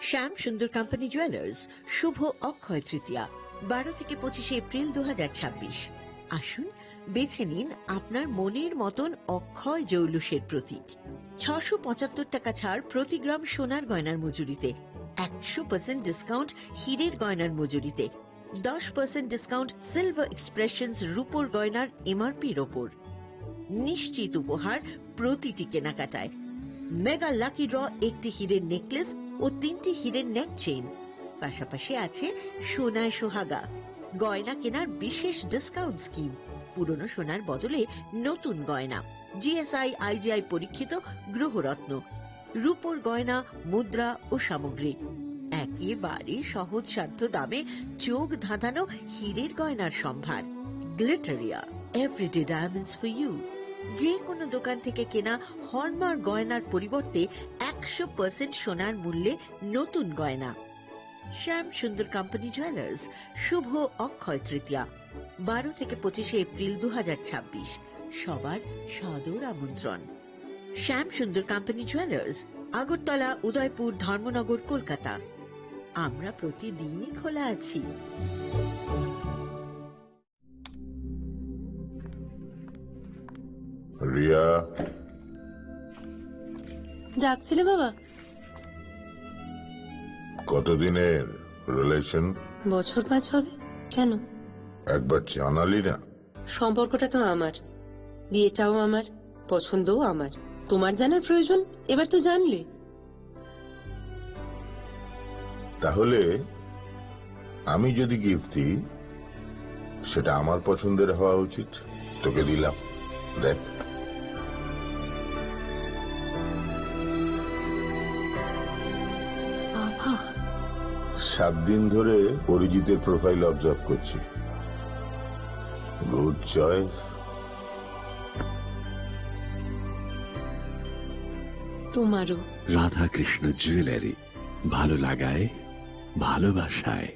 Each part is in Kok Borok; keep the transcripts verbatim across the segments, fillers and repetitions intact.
শ্যাম সুন্দর company jewellers, শুভ অক্ষয় তৃতীয়া, বারো থেকে পঁচিশে এপ্রিল দু হাজার ছাব্বিশ। আসুন, বেছে নিন আপনার মনের মতন অক্ষয় জৌলুসের প্রতীক। ছশো পঁচাত্তর টাকা ছাড় প্রতি গ্রাম সোনার গয়নার মজুরিতে, একশো পার্সেন্ট ডিসকাউন্ট হীরের গয়নার মজুরিতে, দশ পার্সেন্ট ডিসকাউন্ট সিলভার এক্সপ্রেশনস রূপোর গয়নার এমআরপির ওপর। নিশ্চিত উপহার প্রতিটি কেনাকাটায়। মেগা লাকি ড্র, একটি হীরের নেকলেস ও তিনটি হীরের নেক চেইন। পাশাপাশি আছে সোনায় সোহাগা, গয়না কেনার বিশেষ ডিসকাউন্ট স্কিম, পুরনো সোনার বদলে নতুন গয়না, জিএসআই আইজিআই পরীক্ষিত গ্রহরত্ন, রূপোর গয়না, মুদ্রা ও সামগ্রী। একেবারে সহজসাধ্য দামে চোখ ধাঁধানো হীরের গয়নার সম্ভার। Glitteria, everyday diamonds for you. যে কোনো দোকান থেকে কেনা হলমার্ক গয়নার পরিবর্তে একশো পার্সেন্ট সোনার মূল্যে নতুন গয়না। শ্যাম সুন্দর কোম্পানি জুয়েলার্স, শুভ অক্ষয় তৃতীয়া, বারো থেকে পঁচিশে এপ্রিল দু হাজার ছাব্বিশ। সবার সাদর আমন্ত্রণ। শ্যাম সুন্দর কোম্পানি জুয়েলার্স, আগরতলা, উদয়পুর, ধর্মনগর, কলকাতা। আমরা প্রতিদিনই খোলা আছি। রিয়া। ডাকছিলে বাবা? কতদিনের রিলেশন? বছর পাঁচ হবে। কেন? একবার জানালি না। সম্পর্কটা তো আমার, বিয়েটাও আমার, পছন্দও আমার। তোমার জানার প্রয়োজন? এবার তো জানলে। তাহলে আমি যদি গিফট দিই, সেটা আমার পছন্দের হওয়া উচিত। তোকে দিলাম, দেখ। বাবা। সাত দিন ধরে অরিজিতের প্রোফাইল অবজার্ভ করছি। Good choice. তোমারও। রাধাকৃষ্ণ জুয়েলারি, ভালো লাগায়, ভালোবাসায়।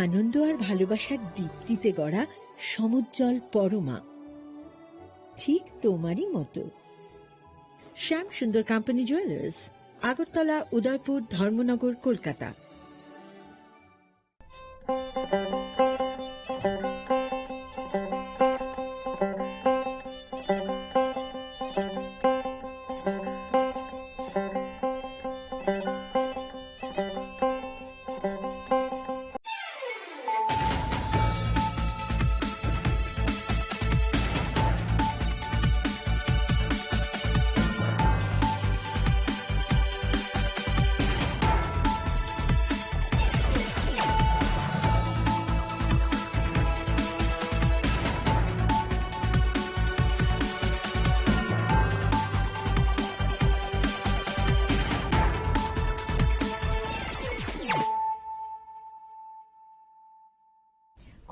আনন্দ আর ভালোবাসার দীপ্তিতে গড়া সমুজ্জ্বল পরমা, ঠিক তোমারই মতো। শ্যাম সুন্দর কোম্পানি জুয়েলার্স, আগরতলা, উদয়পুর, ধর্মনগর, Kolkata.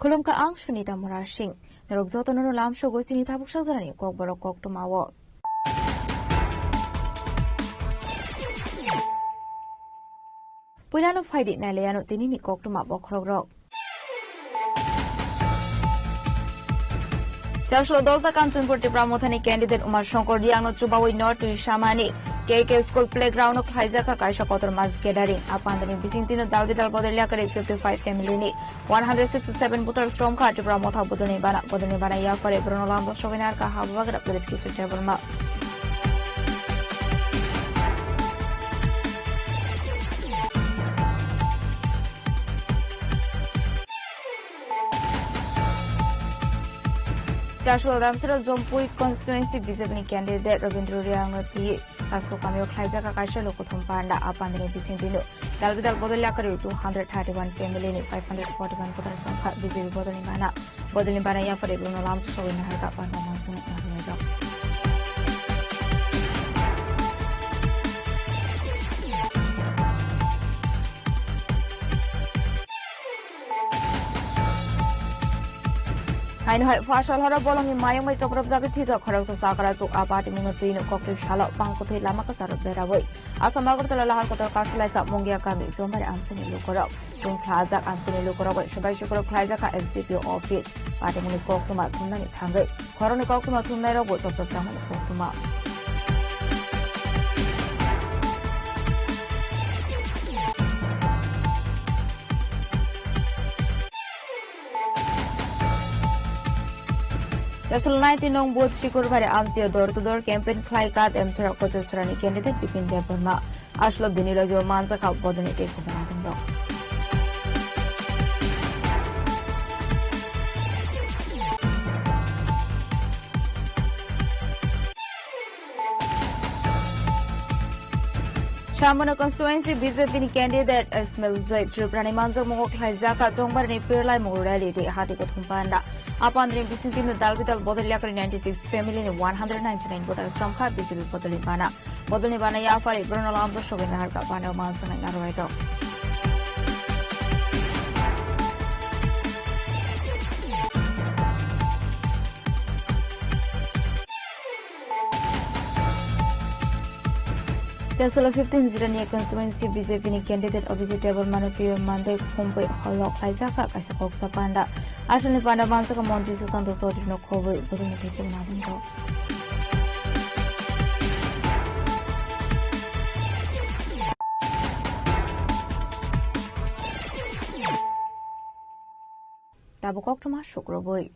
Khulumkha, ang Sunita Murasing. Norok jotono no lamsogwi chini tabuk sajorani kokborok koktwmao. Puilano phaidi nailaiano tinini koktwma bokhorokrok. Chaslo Dolta Kanchanpur Tipra Mothani candidate Uma Shankar Riangno chubawi no twi samani. K K School Playground no khlaijakha kaisa kotor mass gathering. A pandani bisingtwino dal bidal bodol yakarwi fifty five family ni one hundred sixty seven voters romkha Tipra Motha bodolni bana, bodolni bana yakarwi borokno lamjak sogwi narwkha Habubagra Pradeep Kishore Debbarma. Chaslo Damsara Jompui constituency B J P ni candidate Rabindra Riangno twi Kasko kamio khlaijak kaisa lukuthum panda. A pandani bisingtwino dal bidal bodol yakarwi two hundred thirty one family ni five hundred forty one voters romkha B J P bodolni bana. Bodolni bana yaphar Ebruno lamsok sogwi naharkha panda manswng narwknairok. Haino hai Phasal horo bolongni mayung bai chopropjagwi thwikha khoroksa chakra chuk a patimungno twino koktwi salo pangkwthwi lama kwcharo berawi. Assam Agartala lahar kotor kasulaikha Mungia kami Sombar amsini lukorok. Chwng khlajak amsini lukorok bai swbai sukurok khlaijak kha S D P O office. Patimungni koktwma thumnani thangwi khoroknwi koktwma thumnairokbo chopropjakmani koktwma. Chasol nineteen nong booth sikur bari amchio door to door campaign khlai kat emsora kochosora ni candidate Bipin Debbarma. Aslo bini logi o manjak kha bodolni tei khobor adong rok. Samono constituency B J P ni candidate Ismail Zoid Tripura ni manjakmungo khlaijak kha Chongbar ni pirlai mungo rally tei hati kothom panda. Apandri bisingtwi no dal bidal bodol yakri ninety six family ni one hundred ninety nine voters romkha B J P bodolni bana. Bodolni bana yaphari borno lamjak sogwi naharkha bana manjaknai narwai rok. Chasolo fifteen Jirania constituency B J P ni candidate Abhijit Debbarmano twiwi mandai khumbwi holok khlaijak kha kaisa koksa panda. Aswkni panda manjak kha Montri Sushanta Chaudhary no khobwi bodolni tei khibana adong rok. Tabuk koktwma sukrubwi.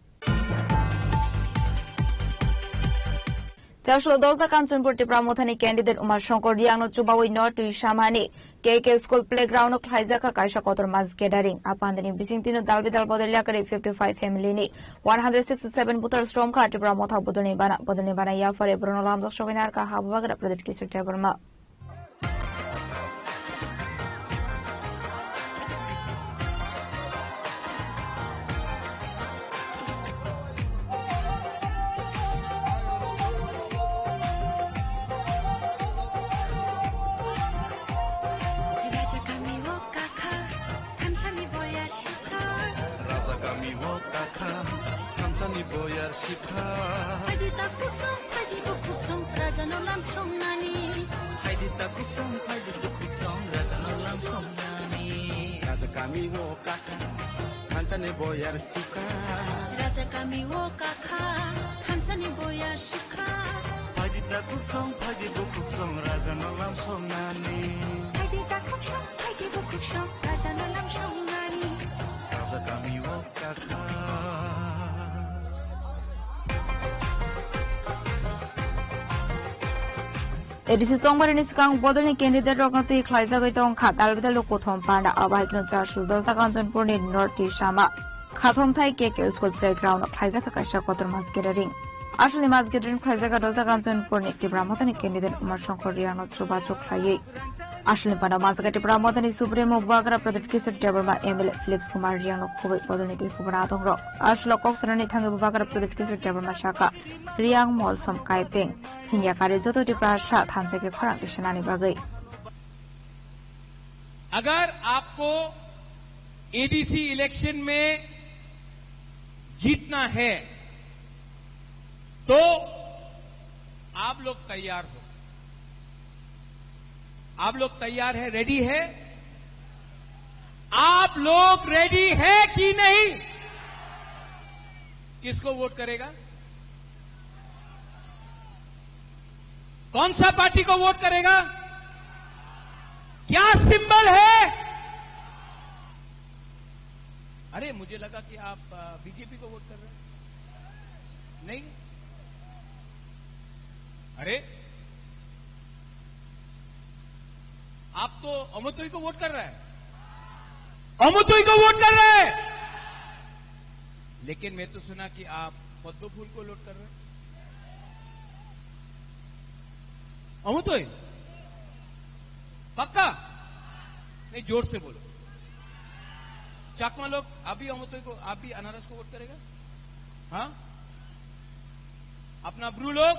Chaslo Dolsa Kanchanpur Tipra Mothani candidate Uma Shankar Riangno chubawi no twi samani K K school playground no khlaijak kha kaisa kotor mass gathering. Apandani bisingtwi no dal bidal bodol yakari fifty five family ni one hundred sixty seven voters romkha Tipra Motha bodolni bana, bodolni bana yaphari borno lamjak sogwi narwkha Habubagra Pradyut Kishore Debbarma. Rajakami o kakha, thamsani boyar sipha. Rajakami o kakha, thamsani boyar sipha. Phaidi takhuk song, phaidi bukhuk song, rajano lam songnani. Phaidi takhuk song, phaidi bukhuk song, rajano lam songnani. Rajakami o kakha, thamsani boyar sipha. Rajakami o kakha, thamsani boyar sipha. Phaidi takhuk song, phaidi bukhuk song, rajano lam songnani. Phaidi takhuk song, phaidi bukhuk song, rajano lam songnani. Rajakami o kakha. A D C Chongbarini swkang bodolni candidate rokno twi khlaijagwi tongkha dal bidal kothom panda. Abo hai kheno Chaslo Dolsa Kanchanpurni North Tisama Khathomthai K K School Playground o khlaijak kha kaisa kotor mass gathering. Aswkni mass gathering khlaijak kha Dolsa Kanchanpurni Tipra Mothani candidate Uma Shankar Riangno chubachu khlaiwi. Aswkni panda manjak kha Tipra Mothani Supremo Bubagra Pradyut Kishore Debbarma, M L A Philips Kumar Riangno khobwi bodolni tei khobor adong rok. Aswk kok sanani thangwi Bubagra Pradyut Kishore Debbarma sakha, Riang Molsom Kaipeng hingya kari joto Tiprasa thansa khe khorang tisanani bagwi. अगर आपको ADC election में जीतना है तो आप लोग तैयार हो, आप लोग तैयार है, रेडी है? आप लोग रेडी है कि नहीं? किसको वोट करेगा? कौन सा पार्टी को वोट करेगा? क्या सिंबल है? अरे, मुझे लगा कि आप बीजेपी को वोट कर रहे हैं। नहीं? अरे, आप तो अमतोई को वोट कर रहे हैं, अमतोई को वोट कर रहे हैं। लेकिन मैं तो सुना कि आप पद्म फूल को वोट कर रहे हैं। अमतोई? पक्का? नहीं, जोर से बोलो। चाकमा लोग, आप भी अमतोई को, आप भी अनारस को वोट करेगा? हाँ, अपना ब्रू लोग,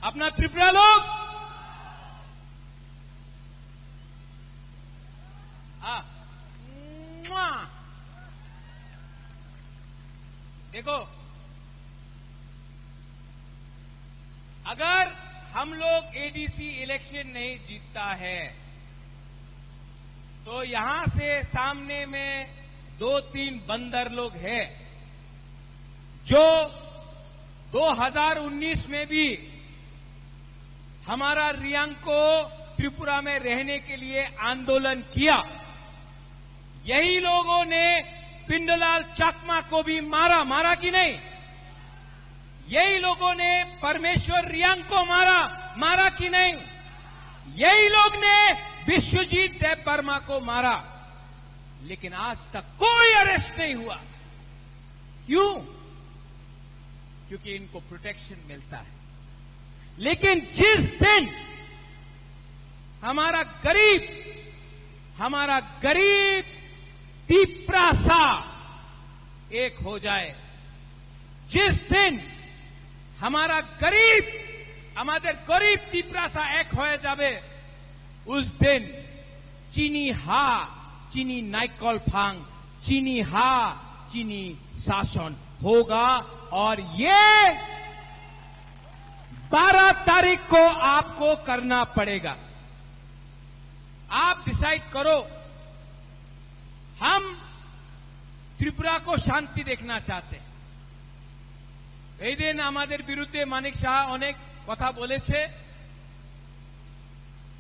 अपना त्रिपुरा लोग। हाँ। मुआ। देखो, अगर हम लोग एडीसी इलेक्शन नहीं जीतता है, तो यहां से सामने में दो तीन बंदर लोग हैं, जो दो हज़ार उन्नीस में भी हमारा रियांग को त्रिपुरा में रहने के लिए आंदोलन किया। यही लोगों ने पिंडलाल चाकमा को भी मारा, मारा कि नहीं? यही लोगों ने परमेश्वर रियांग को मारा, मारा कि नहीं? यही लोग ने विश्वजीत देव वर्मा को मारा, लेकिन आज तक कोई अरेस्ट नहीं हुआ। क्यों? क्योंकि इनको प्रोटेक्शन मिलता है। लेकिन जिस दिन हमारा गरीब, हमारा गरीब तिप्रासा एक हो जाए, जिस दिन हमारा गरीब, আমাদের গরিব তিপ্রাসা এক হয়ে যাবে, उस दिन चीनी हा, चीनी नाइकल फांग, चीनी हा, चीनी शासन होगा। और ये बारह तारीख को आपको करना पड़ेगा। आप डिसाइड करो। हम त्रिपुरा को शांति देखना चाहते हैं। এই দিন আমাদের বিরুদ্ধে মানিক সাহা অনেক কথা বলেছে।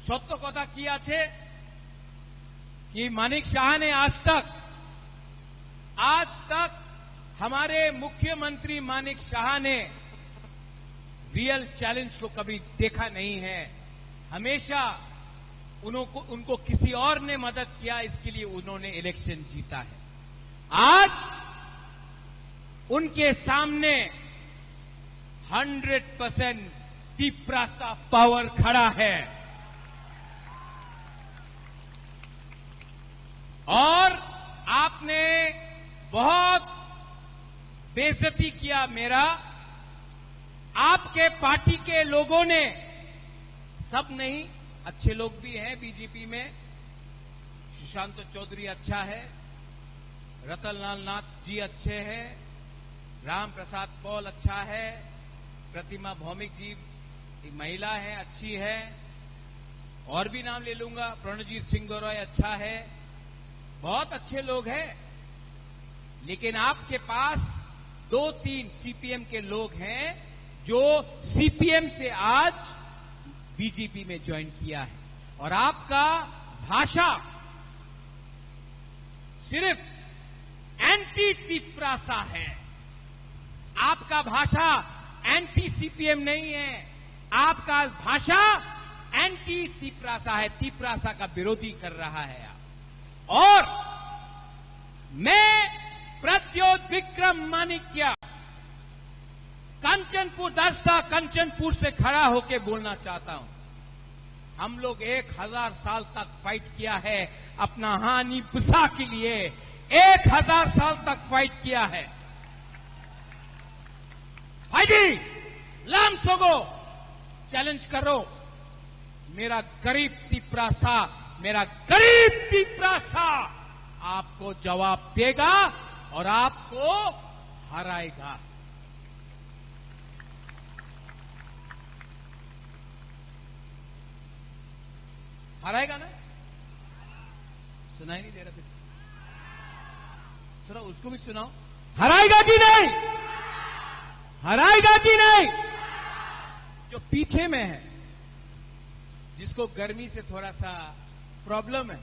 সত্য কথা কি আছে? कि मानिक शाह ने आज तक, आज तक हमारे मुख्यमंत्री मानिक शाह ने रियल चैलेंज को कभी देखा नहीं है। हमेशा उनको, उनको किसी और ने मदद किया, इसके लिए उन्होंने इलेक्शन जीता है। आज उनके सामने हंड्रेड परसेंट तिप्रासा पावर खड़ा है। और आपने बहुत बेइज्जती किया मेरा, आपके पार्टी के लोगों ने, सब नहीं, अच्छे लोग भी हैं बीजेपी में, सुशांत चौधरी अच्छा है, रतनलाल नाथ जी अच्छे हैं, राम प्रसाद पॉल अच्छा है, प्रतिमा भौमिक जी एक महिला है, अच्छी है, और भी नाम ले लूंगा, प्रणजीत सिंह गौरव अच्छा है, बहुत अच्छे लोग हैं, लेकिन आपके पास दो तीन सीपीएम के लोग हैं जो सीपीएम से आज बीजेपी में ज्वाइन किया है, और आपका भाषा सिर्फ एंटी तिप्रासा है। आपका भाषा एंटी सीपीएम नहीं है, आपका भाषा एंटी तिप्रासा है, तिप्रासा का विरोधी कर रहा है आप। और मैं प्रद्योत विक्रम माणिक्य कंचनपुर, दसदा कंचनपुर से खड़ा होके बोलना चाहता हूं। हम लोग एक हज़ार साल तक फाइट किया है अपना हानि बुसा के लिए, एक हज़ार साल तक फाइट किया है। हाइडी लाम सोगो चैलेंज करो, मेरा गरीब तिप्रासा, मेरा गरीब तिप्रासा आपको जवाब देगा और आपको हराएगा। हराएगा ना? सुनाई नहीं दे रहा कुछ? थोड़ा उसको भी सुनाओ। हराएगा कि नहीं? हराएगा कि नहीं? जो पीछे में है, जिसको गर्मी से थोड़ा सा प्रॉब्लम है,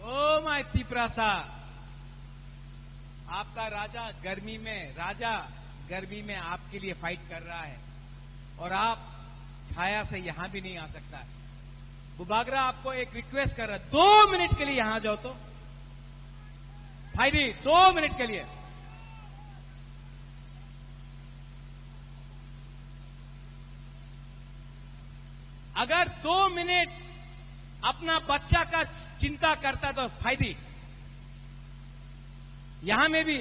ओ माय तिप्रासा, आपका राजा गर्मी में, राजा गर्मी में आपके लिए फाइट कर रहा है और आप छाया से यहां भी नहीं आ सकता है। बुबागरा आपको एक रिक्वेस्ट कर रहा है, दो मिनट के लिए यहां आ जाओ तो। भाई जी, दो मिनट के लिए। अगर दो मिनट अपना बच्चा का चिंता करता तो फायदी। यहां में भी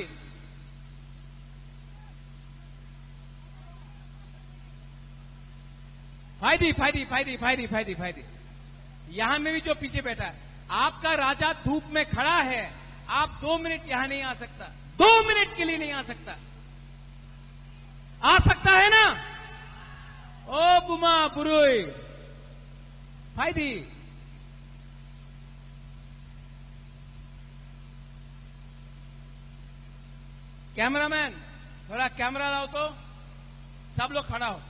फायदी, फायदी, फायदी, फायदी, फायदी, फायदी। यहां में भी जो पीछे बैठा है, आपका राजा धूप में खड़ा है, आप दो मिनट यहां नहीं आ सकता, दो मिनट के लिए नहीं आ सकता। आ सकता है ना? ओ बुमा बुरुई, फायदी। कैमरामैन, थोड़ा कैमरा लाओ तो। सब लोग खड़ा हो।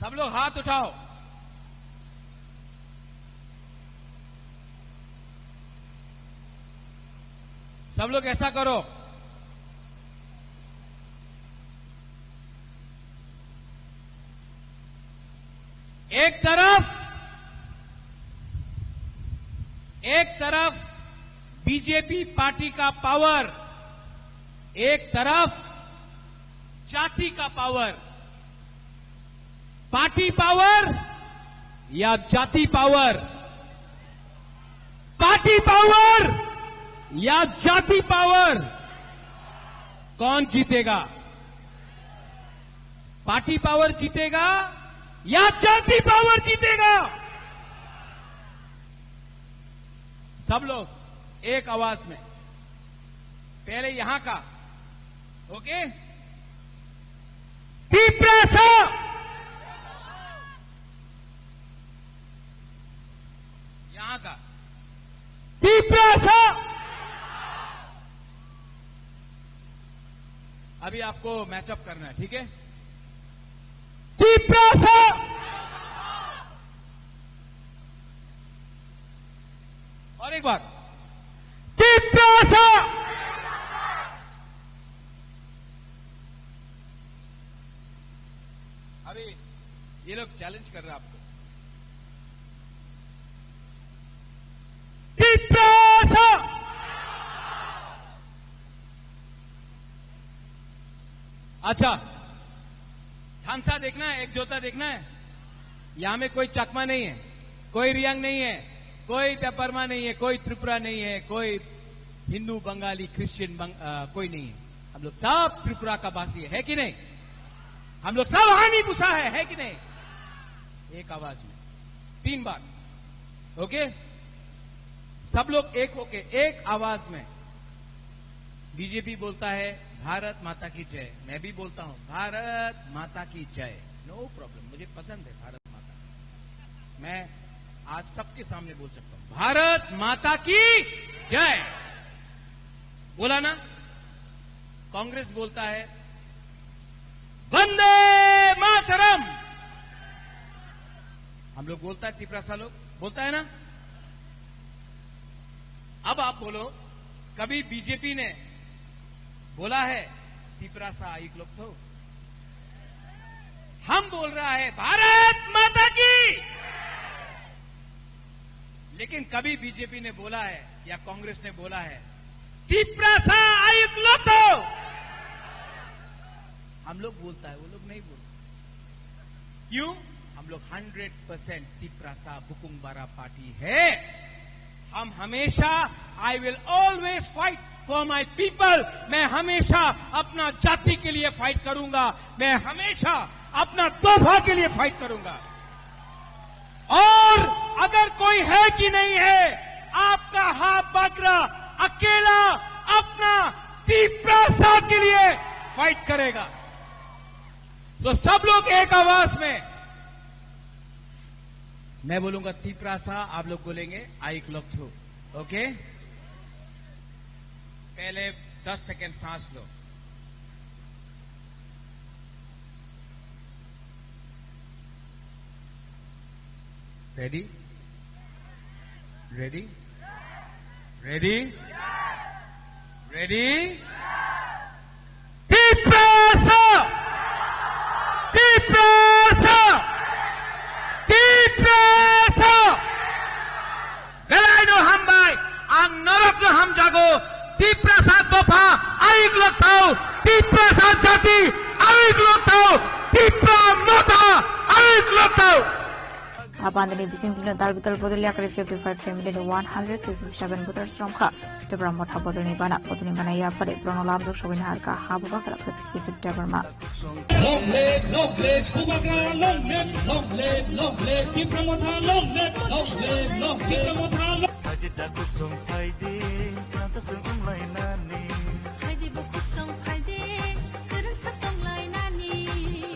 सब लोग हाथ उठाओ। सब लोग ऐसा करो। एक तरफ, एक तरफ बीजेपी पार्टी का पावर, एक तरफ जाति का पावर। पार्टी पावर या जाति पावर? पार्टी पावर या जाति पावर? कौन जीतेगा? पार्टी पावर जीतेगा या जाति पावर जीतेगा? सब लोग एक आवाज में, पहले यहां का, ओके? तिप्रसा, यहां का तिप्रसा। अभी आपको मैचअप करना है, ठीक है? तिप्रसा। और एक बार, तिप्रसा। अभी ये लोग चैलेंज कर रहे हैं आपको। तिप्रसा। अच्छा, थानसा देखना है, एकजुटता देखना है। यहाँ में कोई चकमा नहीं है, कोई रियांग नहीं है, कोई देबबर्मा नहीं है, कोई त्रिपुरा नहीं है, कोई हिंदू, बंगाली, क्रिश्चियन, बंग-, अ, कोई नहीं है। हम लोग सब त्रिपुरा का वासी है, है कि नहीं? हम लोग सब हानी पुसा है, है कि नहीं? एक आवाज में तीन बार, ओके? सब लोग एक होके, एक आवाज में। बीजेपी बोलता है, "भारत माता की जय।" मैं भी बोलता हूं, "भारत माता की जय।" नो प्रॉब्लम, मुझे पसंद है भारत माता। मैं आज सबके सामने बोल सकता हूं, "भारत माता की जय।" बोला ना? कांग्रेस बोलता है, "वंदे मातरम।" हम लोग बोलता है, तिपरासा लोग बोलता है ना? अब आप बोलो, कभी बीजेपी ने बोला है, "तिपरासा आयुक लोग तो"? हम बोल रहा है, "भारत माता की।" लेकिन कभी बीजेपी ने बोला है या कांग्रेस ने बोला है, "तिपरासा आयुक लोग तो"? हम लोग बोलता है, वो लोग नहीं बोलता। क्यों? हम लोग हंड्रेड परसेंट तिपरासा बुकुंगबारा पार्टी है। हम हमेशा, "I will always fight for my people।" मैं हमेशा अपना जाति के लिए फाइट करूंगा, मैं हमेशा अपना तोहफा के लिए फाइट करूंगा। और अगर कोई है कि नहीं है, आपका हा बागरा अकेला अपना तिपरासा के लिए फाइट करेगा। तो सब लोग एक आवाज में, मैं बोलूंगा तिपरासा, आप लोग बोलेंगे आयुक लोग थू। ओके, पहले दस सेकंड सांस लो। Ready? Ready? Ready? Ready? Tiprasa! Tiprasa! Tiprasa! Belai no hambai, ang norok no hamjago, Tiprasa dopha ayuk lok thao, Tiprasa jati ayuk lok thao, Tipra motha ayuk lok thao. Apandini bising dino dal bidal bodol yakari fifty five family ni one hundred sixty seven voters romkha. Tipra Motha bodolni bana, bodolni bana yapari, borokno lamjak sogwini harkha, ha bubagra Bisut Debbarma. Long live, long live, Bubagra, long live, long live, long live, Tipra Motha, long live, long live, long live, Tipra Motha, long live. Phaidi da kusung phaidi, rangchak sung wnglainani. Phaidi bo kusung phaidi, kwrwngsa tonglainani.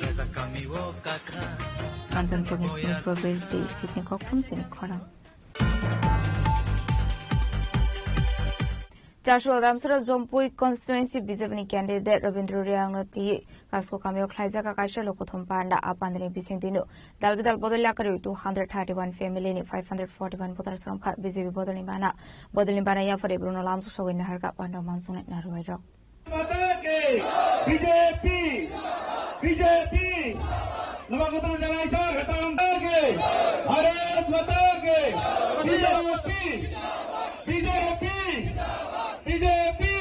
Raja kami o kakha. Kanchanpurni Smith Bobel tei Sydney Kokthum chini khorang. Chaswal Damsara Jompui constituency B J P ni candidate Rabindra Riang no twi Kasko kamio khlaijak kaisa lukuthum panda. Apandini bising dino dal bidal bodol yakarwi two hundred thirty one family ni five hundred forty one voters romkha. B J P bodolni bana, bodolni bana yapari borokno lamjak sogwi naharkha panda mansuknai narwai rok. माता की, BJP, BJP, नवागोपाल जनाई सर, खत्म की, भारत माता की, BJP, BJP, BJP,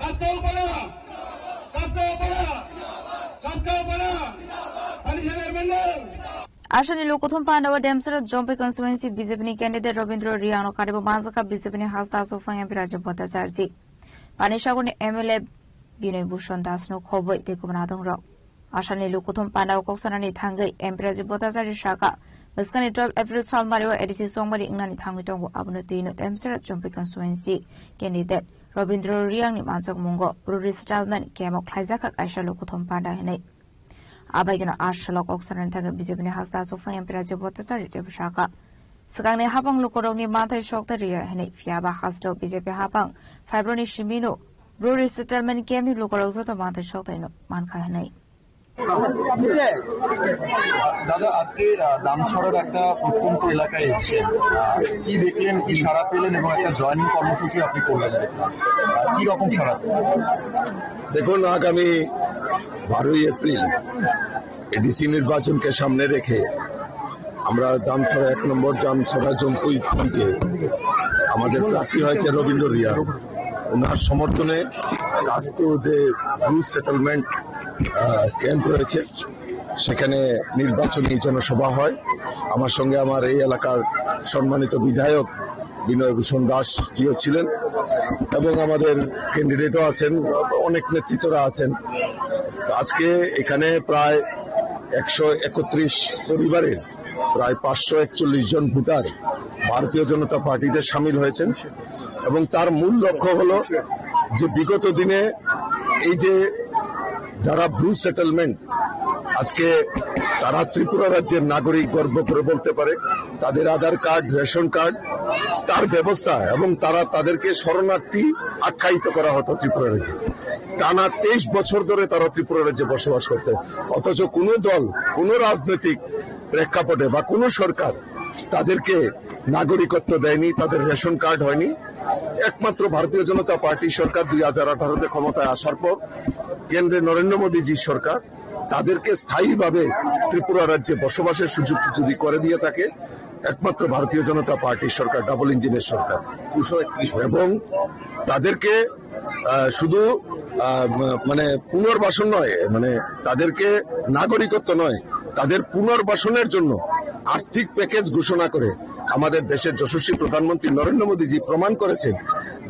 Kasko Upara, Kasko Upara, Kasko Upara, Panishanar Mandal. Aswkni lukuthum panda o Damsara Jompui constituency B J P ni candidate Rabindra Riang no karibo manjakha B J P ni hasta aswk phang M P Rajiv Bhattacharjee. Panisagorni M L A Binoy Bhushan Das no khobwi tei kubun adongrok. Aswkni lukuthum panda o kok sanani thangwi M P Rajiv Bhattacharjee saka, bwskangni twelve April salmari o A D C chongmari wngnani thangwi tongo, abono twi no Damsara Jompui constituency candidate Rabindra Riang ni manjakmungo Bru resettlement camp o khlaijakha kaisa lukuthum panda hinwi. Abaikeno a salo kok sanani thangwi B J P ni hasta aswk phang M P Rajiv Bhattacharjee teibo saka, swkangni hapang lukurokni manthai sokthai rwya hinwi, phiyaba hasteo B J P hapang phaibroni simino Bru resettlement camp ni lukurok joto manthai sokthai no mankha hinwi. দাদা, আজকে, আহ, দামছড়ার একটা প্রত্যন্ত এলাকায় এসেছেন, আহ, কি দেখলেন, কি সাড়া পেলেন এবং একটা জয়েনিং কর্মসূচি আপনি করলেন দেখলাম, আহ, কি রকম সাড়া পেলেন? দেখুন, আগামী বারোই এপ্রিল এডিসি নির্বাচনকে সামনে রেখে আমরা দামছড়া এক নম্বর দামছড়া জম্পুই পয়েন্টে আমাদের প্রার্থী হয়েছে রবীন্দ্র রিয়াং। ওনার সমর্থনে কাস্কো যে ব্রু সেটেলমেন্ট, আহ, ক্যাম্প রয়েছে, সেখানে নির্বাচনী জনসভা হয়। আমার সঙ্গে আমার এই এলাকার সম্মানিত বিধায়ক বিনয় ভূষণ দাস জিও ছিলেন এবং আমাদের ক্যান্ডিডেটও আছেন, অনেক নেতৃত্বরা আছেন। আজকে এখানে প্রায় একশো একত্রিশ পরিবারের প্রায় পাঁচশো একচল্লিশ জন ভোটার ভারতীয় জনতা পার্টিতে সামিল হয়েছেন এবং তার মূল লক্ষ্য হলো যে বিগত দিনে এই যে যারা ব্রু সেটেলমেন্ট, আজকে তারা ত্রিপুরা রাজ্যের নাগরিক গর্ব করে বলতে পারে, তাদের আধার কার্ড, রেশন কার্ড, তার ব্যবস্থা এবং তারা তাদেরকে শরণার্থী আখ্যায়িত করা হতো ত্রিপুরা রাজ্যে। টানা তেইশ বছর ধরে তারা ত্রিপুরা রাজ্যে বসবাস করত, অথচ কোনো দল, কোনো রাজনৈতিক প্রেক্ষাপটে বা কোনো সরকার তাদেরকে নাগরিকত্ব দেয়নি, তাদের রেশন কার্ড হয়নি। একমাত্র ভারতীয় জনতা পার্টি সরকার দুই হাজার আঠারোতে ক্ষমতায় আসার পর কেন্দ্রে নরেন্দ্র মোদীজি সরকার তাদেরকে স্থায়ীভাবে ত্রিপুরা রাজ্যে বসবাসের সুযোগ যদি করে দিয়ে থাকে, একমাত্র ভারতীয় জনতা পার্টি সরকার, ডাবল ইঞ্জিনের সরকার। এবং তাদেরকে, আহ, শুধু, আহ, ম-, মানে পুনর্বাসন নয়, মানে তাদেরকে নাগরিকত্ব নয়, তাদের পুনর্বাসনের জন্য আর্থিক প্যাকেজ ঘোষণা করে আমাদের দেশের যশস্বী প্রধানমন্ত্রী নরেন্দ্র মোদীজি প্রমাণ করেছেন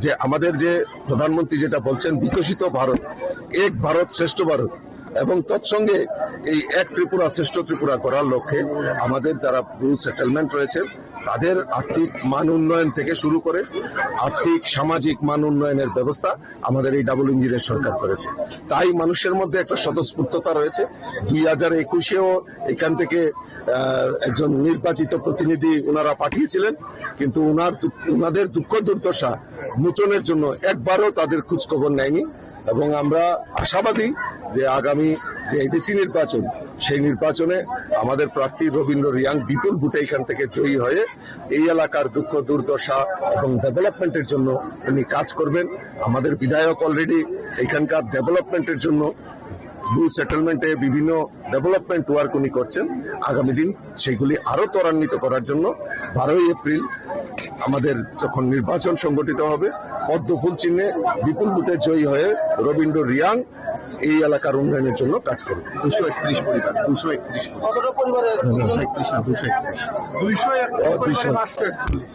যে আমাদের যে প্রধানমন্ত্রী যেটা বলছেন, বিকশিত ভারত, এক ভারত শ্রেষ্ঠ ভারত, এবং তৎসঙ্গে এই এক ত্রিপুরা শ্রেষ্ঠ ত্রিপুরা করার লক্ষ্যে আমাদের যারা ব্রু সেটেলমেন্ট রয়েছে, তাদের আর্থিক মান উন্নয়ন থেকে শুরু করে আর্থিক সামাজিক মান উন্নয়নের ব্যবস্থা আমাদের এই ডাবল ইঞ্জিনের সরকার করেছে। তাই মানুষের মধ্যে একটা স্বতঃস্ফূর্ততা রয়েছে। দুই হাজার একুশেও এখান থেকে, আহ, একজন নির্বাচিত প্রতিনিধি ওনারা পাঠিয়েছিলেন, কিন্তু ওনার দুঃখ, ওনাদের দুঃখ দুর্দশা মোচনের জন্য একবারও তাদের খোঁজ খবর নেয়নি। এবং আমরা আশাবাদী যে আগামী যে এডিসি নির্বাচন, সেই নির্বাচনে আমাদের প্রার্থী রবীন্দ্র রিয়াং বিপুল ভোটে এখান থেকে জয়ী হয়ে এই এলাকার দুঃখ দুর্দশা এবং ডেভেলপমেন্টের জন্য উনি কাজ করবেন। আমাদের বিধায়ক অলরেডি এখানকার ডেভেলপমেন্টের জন্য, ব্রু সেটেলমেন্টে বিভিন্ন ডেভেলপমেন্ট ওয়ার্ক উনি করছেন। আগামী দিন সেগুলি আরো ত্বরান্বিত করার জন্য বারোই এপ্রিল আমাদের যখন নির্বাচন সংগঠিত হবে, পদ্মফুল চিহ্নে বিপুল ভোটে জয়ী হয়ে রবীন্দ্র রিয়াং এই এলাকার উন্নয়নের জন্য কাজ করবে। দুশো একত্রিশ পরিবার, দুশো একত্রিশ পরিবার। দুশো একত্রিশ না, দুশো একত্রিশ। দুইশো একত্রিশ ও, দুইশো। পরিবার আসছে।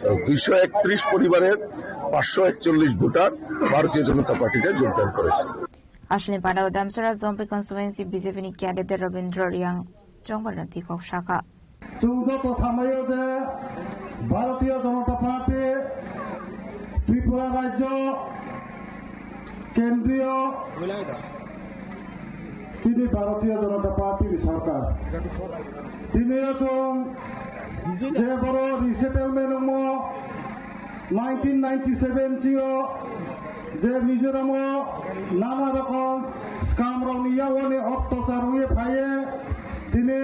ও, দুইশো একত্রিশ পরিবারের পাঁচশো একচল্লিশ ভোটার ভারতীয় জনতা পার্টিতে যোগদান করেছে। Aswlni panda o Damsara Zompui constituency B J P ni candidate Rabindra Riang chongbarno tikok sakha. Chwng joto samaio je Bharatiya Janata Party Tripura Rajyo Kendriyo tini Bharatiya Janata Party ni sarkar. Tini o chwng je boro resettlement wngmo nineteen ninety seven chio je Mizoram o nana rokom scam rokni yawani ottachar wngwi phaiye tini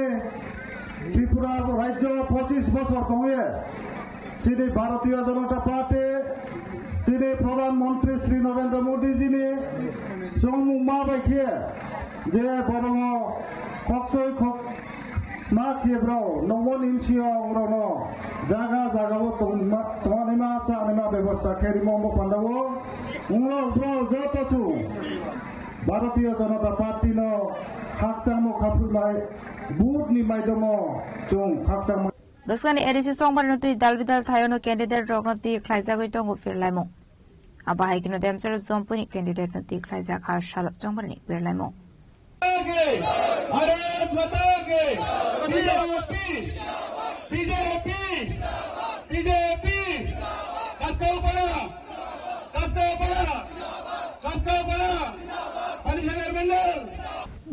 Tripura rajyo pochis bosor tongye, chini Bharatiya Janata Party, chini Pradhan Mantri Shri Narendra Modi jini chongmung ma bai khe, je borongo khokchoi khok ma khe bro, nongmo nimsio orono jaga jaga o tongma, tongma nima, cha nima bebosta khe rimo bo pandao, unglo bro joto chu Bharatiya Janata Party no khakchangmo khaphurmai, vote ni maidomo chwng khakchangma. Bwskangni A D C chongbarno twi dal bidal thaiono candidate rokno twi khlaijagwi tongo birlaimung. Abo hai kheno Damsara Zompui ni candidate no twi khlaijak ha salok chongbarni birlaimung. Bharat माता की। B J P, B J P, B J P, Kaskau Pala, Kaskau Pala, Kaskau Pala, Panisagar Mandal.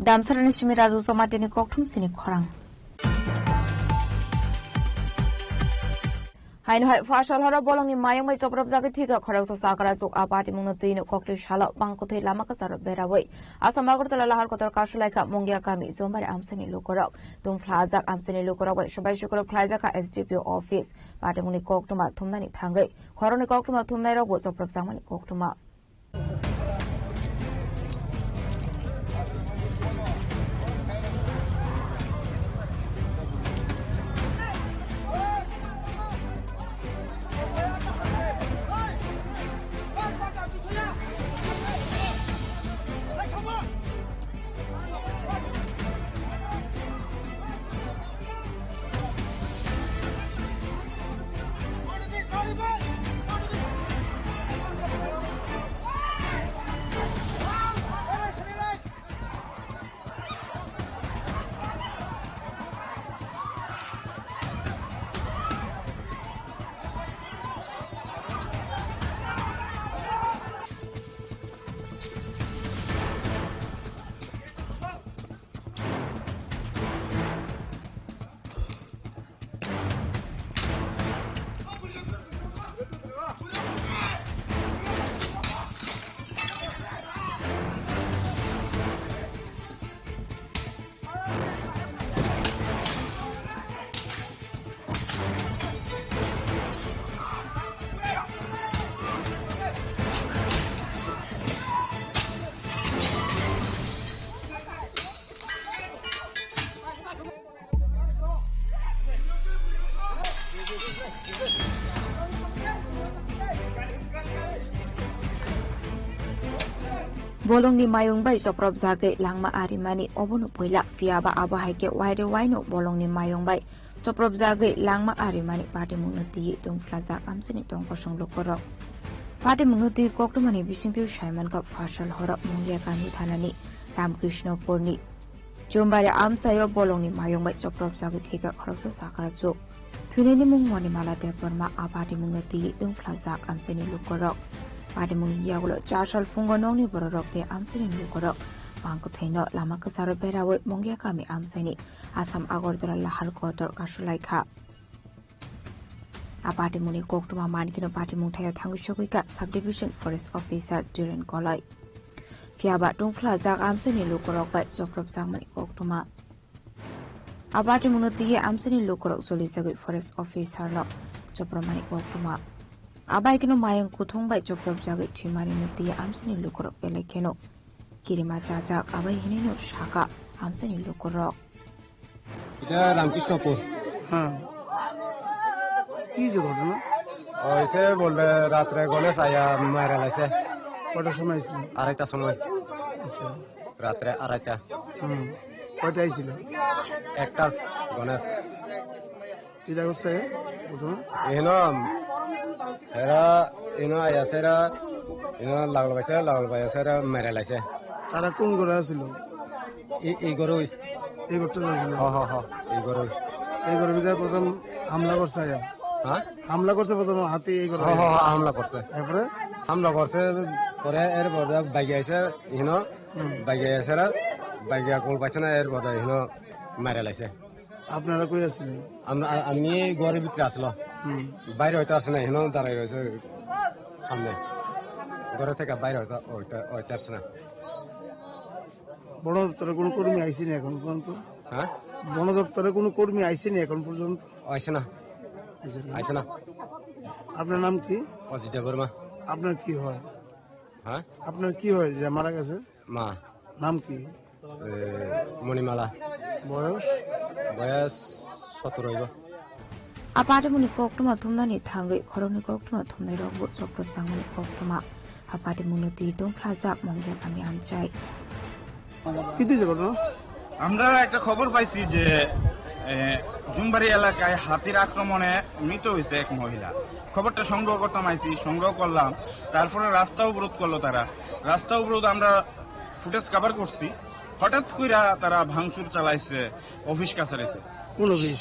Damsarani simi Raju Somatini kokthum sini khorang. Haino hai Phasalhoro bolongni mayung bai chopropjagwi thwikha khoroksa chakrachuk. A patimungno twi no koktwi salo bangkwthwi lama kwcharo berawi Assam Agartala Lahar Kotor kasulaikha Mungia kami Jombari amsani lukurok. Tungphlajak amsani lukurok bai swbai sukurok khlaijakha S D P O office. Patimungni koktwma thumnani thangwi khoroknwi koktwma thumnairokbo chopropjakmani koktwma. Bolongni mayung bai chopropjagwi langma arimani obono puila, phiyaba abo hai khe waire waino bolongni mayung bai chopropjagwi langma arimani patimungno twiwi tungphlajak amchaini tong kosong lukurok. Patimungno twiwi koktwmani bisingtwi saimankha Phasalhoro Mungia kami thanani Ramkrishnopurni Jombari amchaio bolongni mayung bai chopropjagwi thwikha khoroksa chakrachuk. Thwinaini mung Monimala Debbarma. A patimungno twiwi tungphlajak amchaini lukurok. Patimungni yagulo char sal phungo nokni bororok tei amchaini lukurok bangkwthaino lama kwcharo berawi Mungia kami amchaini Assam Agartala Lahar Kotor kasulaikha. A patimungni koktwma mankhe no patimung thaio thangwi sogwikha Subdivision Forest Officer Dhiren Koloi. Phiyaba tungphlajak amchaini lukurok bai chopropjakmani koktwma. A patimungno twiwi amchaini lukurok jolijagwi Forest Officer no chopropmani koktwma. Abai kheno mayung kuthung bai chopropjagwi thwimanino twiwi amchaini lukurok belai kheno kirima chajak, abai hinwi no sakha amchaini lukurok. এটা রামকৃষ্ণপুর। হ্যাঁ। কি যে ঘটনা? ওইসে বললে রাত্রে গণেশ আয়া মারা লাইছে। কটার সময় হয়েছিল? আড়াইটার সময়। আচ্ছা। রাত্রে আড়াইটা। হুম। কয়টা আইছিল? একটা গণেশ। কি জায়গা হচ্ছে? প্রথমে? এখানে এরা, এখানে আইয়াছে এরা, এখানে লাগল পাইছে, লাগল পাইছে এরা মেরে লাইছে। তারা কোন ঘরে আছিল? এই, এই ঘরে। এই ঘরটা ছিল? হ, হ, হ, এই ঘরে। এই ঘরের ভিতরে প্রথম হামলা করছে আইয়া? হ্যাঁ? হামলা করছে প্রথম হাতি এই ঘরে? হ, হ, হ, হামলা করছে। এরপরে? হামলা করছে, পরে এর পরে বাইকে আইছে, এখানে হুম। বাইকে আইছে এরা, বাইকে কল পাইছে না, এর পরে এখানে মেরে লাইছে। আপনারা কই আছিলেন? আমরা, আমি ঘরের ভিতরে আসলো। হুম। বাইরে হয়তো আসে না, এখানে দাঁড়াই রয়েছে সামনে। ঘরে থেকে বাইরে হয়তো, হয়তো, হয়তো আসে না। বন দপ্তরের কোনো কর্মী আইসেনি এখন পর্যন্ত? হ্যাঁ? বন দপ্তরের কোনো কর্মী আইসেনি এখন পর্যন্ত? আইসে না। আইসে না। আইসে না। আপনার নাম কি? অজিত দেববর্মা। আপনার কি হয়? হ্যাঁ? আপনার কি হয় যে মারা গেছে? মা। নাম কি? এ, মণিমালা। বয়স? বয়স সতেরো হইব। A patimungni koktwma thumnani thangwi khoroknwi koktwma thumnairokbo chopropjakmani koktwma. A patimungno twi tongphlajak Mongya kami amchai. কি হয়েছে ঘটনা? আমরা একটা খবর পাইছি যে, এ, জুমবাড়ি এলাকায় হাতির আক্রমণে মৃত হয়েছে এক মহিলা। খবরটা সংগ্রহ করতাম আইছি, সংগ্রহ করলাম, তারপরে রাস্তা অবরোধ করলো তারা। রাস্তা অবরোধ আমরা ফুটেজ কভার করছি, হঠাৎ কইরা তারা ভাঙচুর চালাইছে অফিস কাছারিতে। কোন অফিস?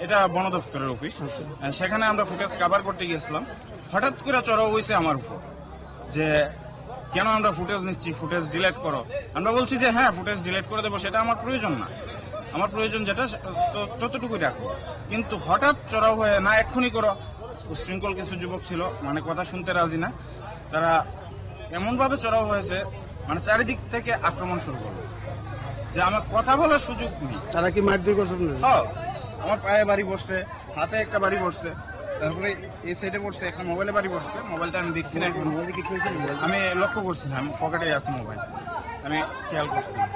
এটা বন দপ্তরের অফিস। আচ্ছা। আহ, সেখানে আমরা ফুটেজ কভার করতে গেছিলাম, হঠাৎ করে চড়াও হয়েছে আমার উপর যে কেন আমরা ফুটেজ নিচ্ছি, ফুটেজ ডিলিট করো। আমরা বলছি যে হ্যাঁ, ফুটেজ ডিলিট করে দেবো, সেটা আমার প্রয়োজন না, আমার প্রয়োজন যেটা সে-, তো-, ততটুকুই রাখো। কিন্তু হঠাৎ চড়াও হয়ে না এক্ষুনি করো, উশৃঙ্খল কিছু যুবক ছিল, মানে কথা শুনতে রাজি না, তারা এমনভাবে চড়াও হয়েছে, মানে চারিদিক থেকে আক্রমণ শুরু করলো, যে আমার কথা বলার সুযোগ নেই। তারা কি মারধর করছে আপনাদের? হ্যাঁ, আমার পায়ে বাড়ি বসছে, হাতে একটা বাড়ি বসছে, তারপরে এই সাইডে বসছে, একটা মোবাইলে বাড়ি বসছে, মোবাইলটা আমি দেখছি না এখন। মোবাইলে কিছু হয়েছে না? আমি লক্ষ্য করছি না, আমি পকেটে আছে মোবাইল, আমি খেয়াল করছি না।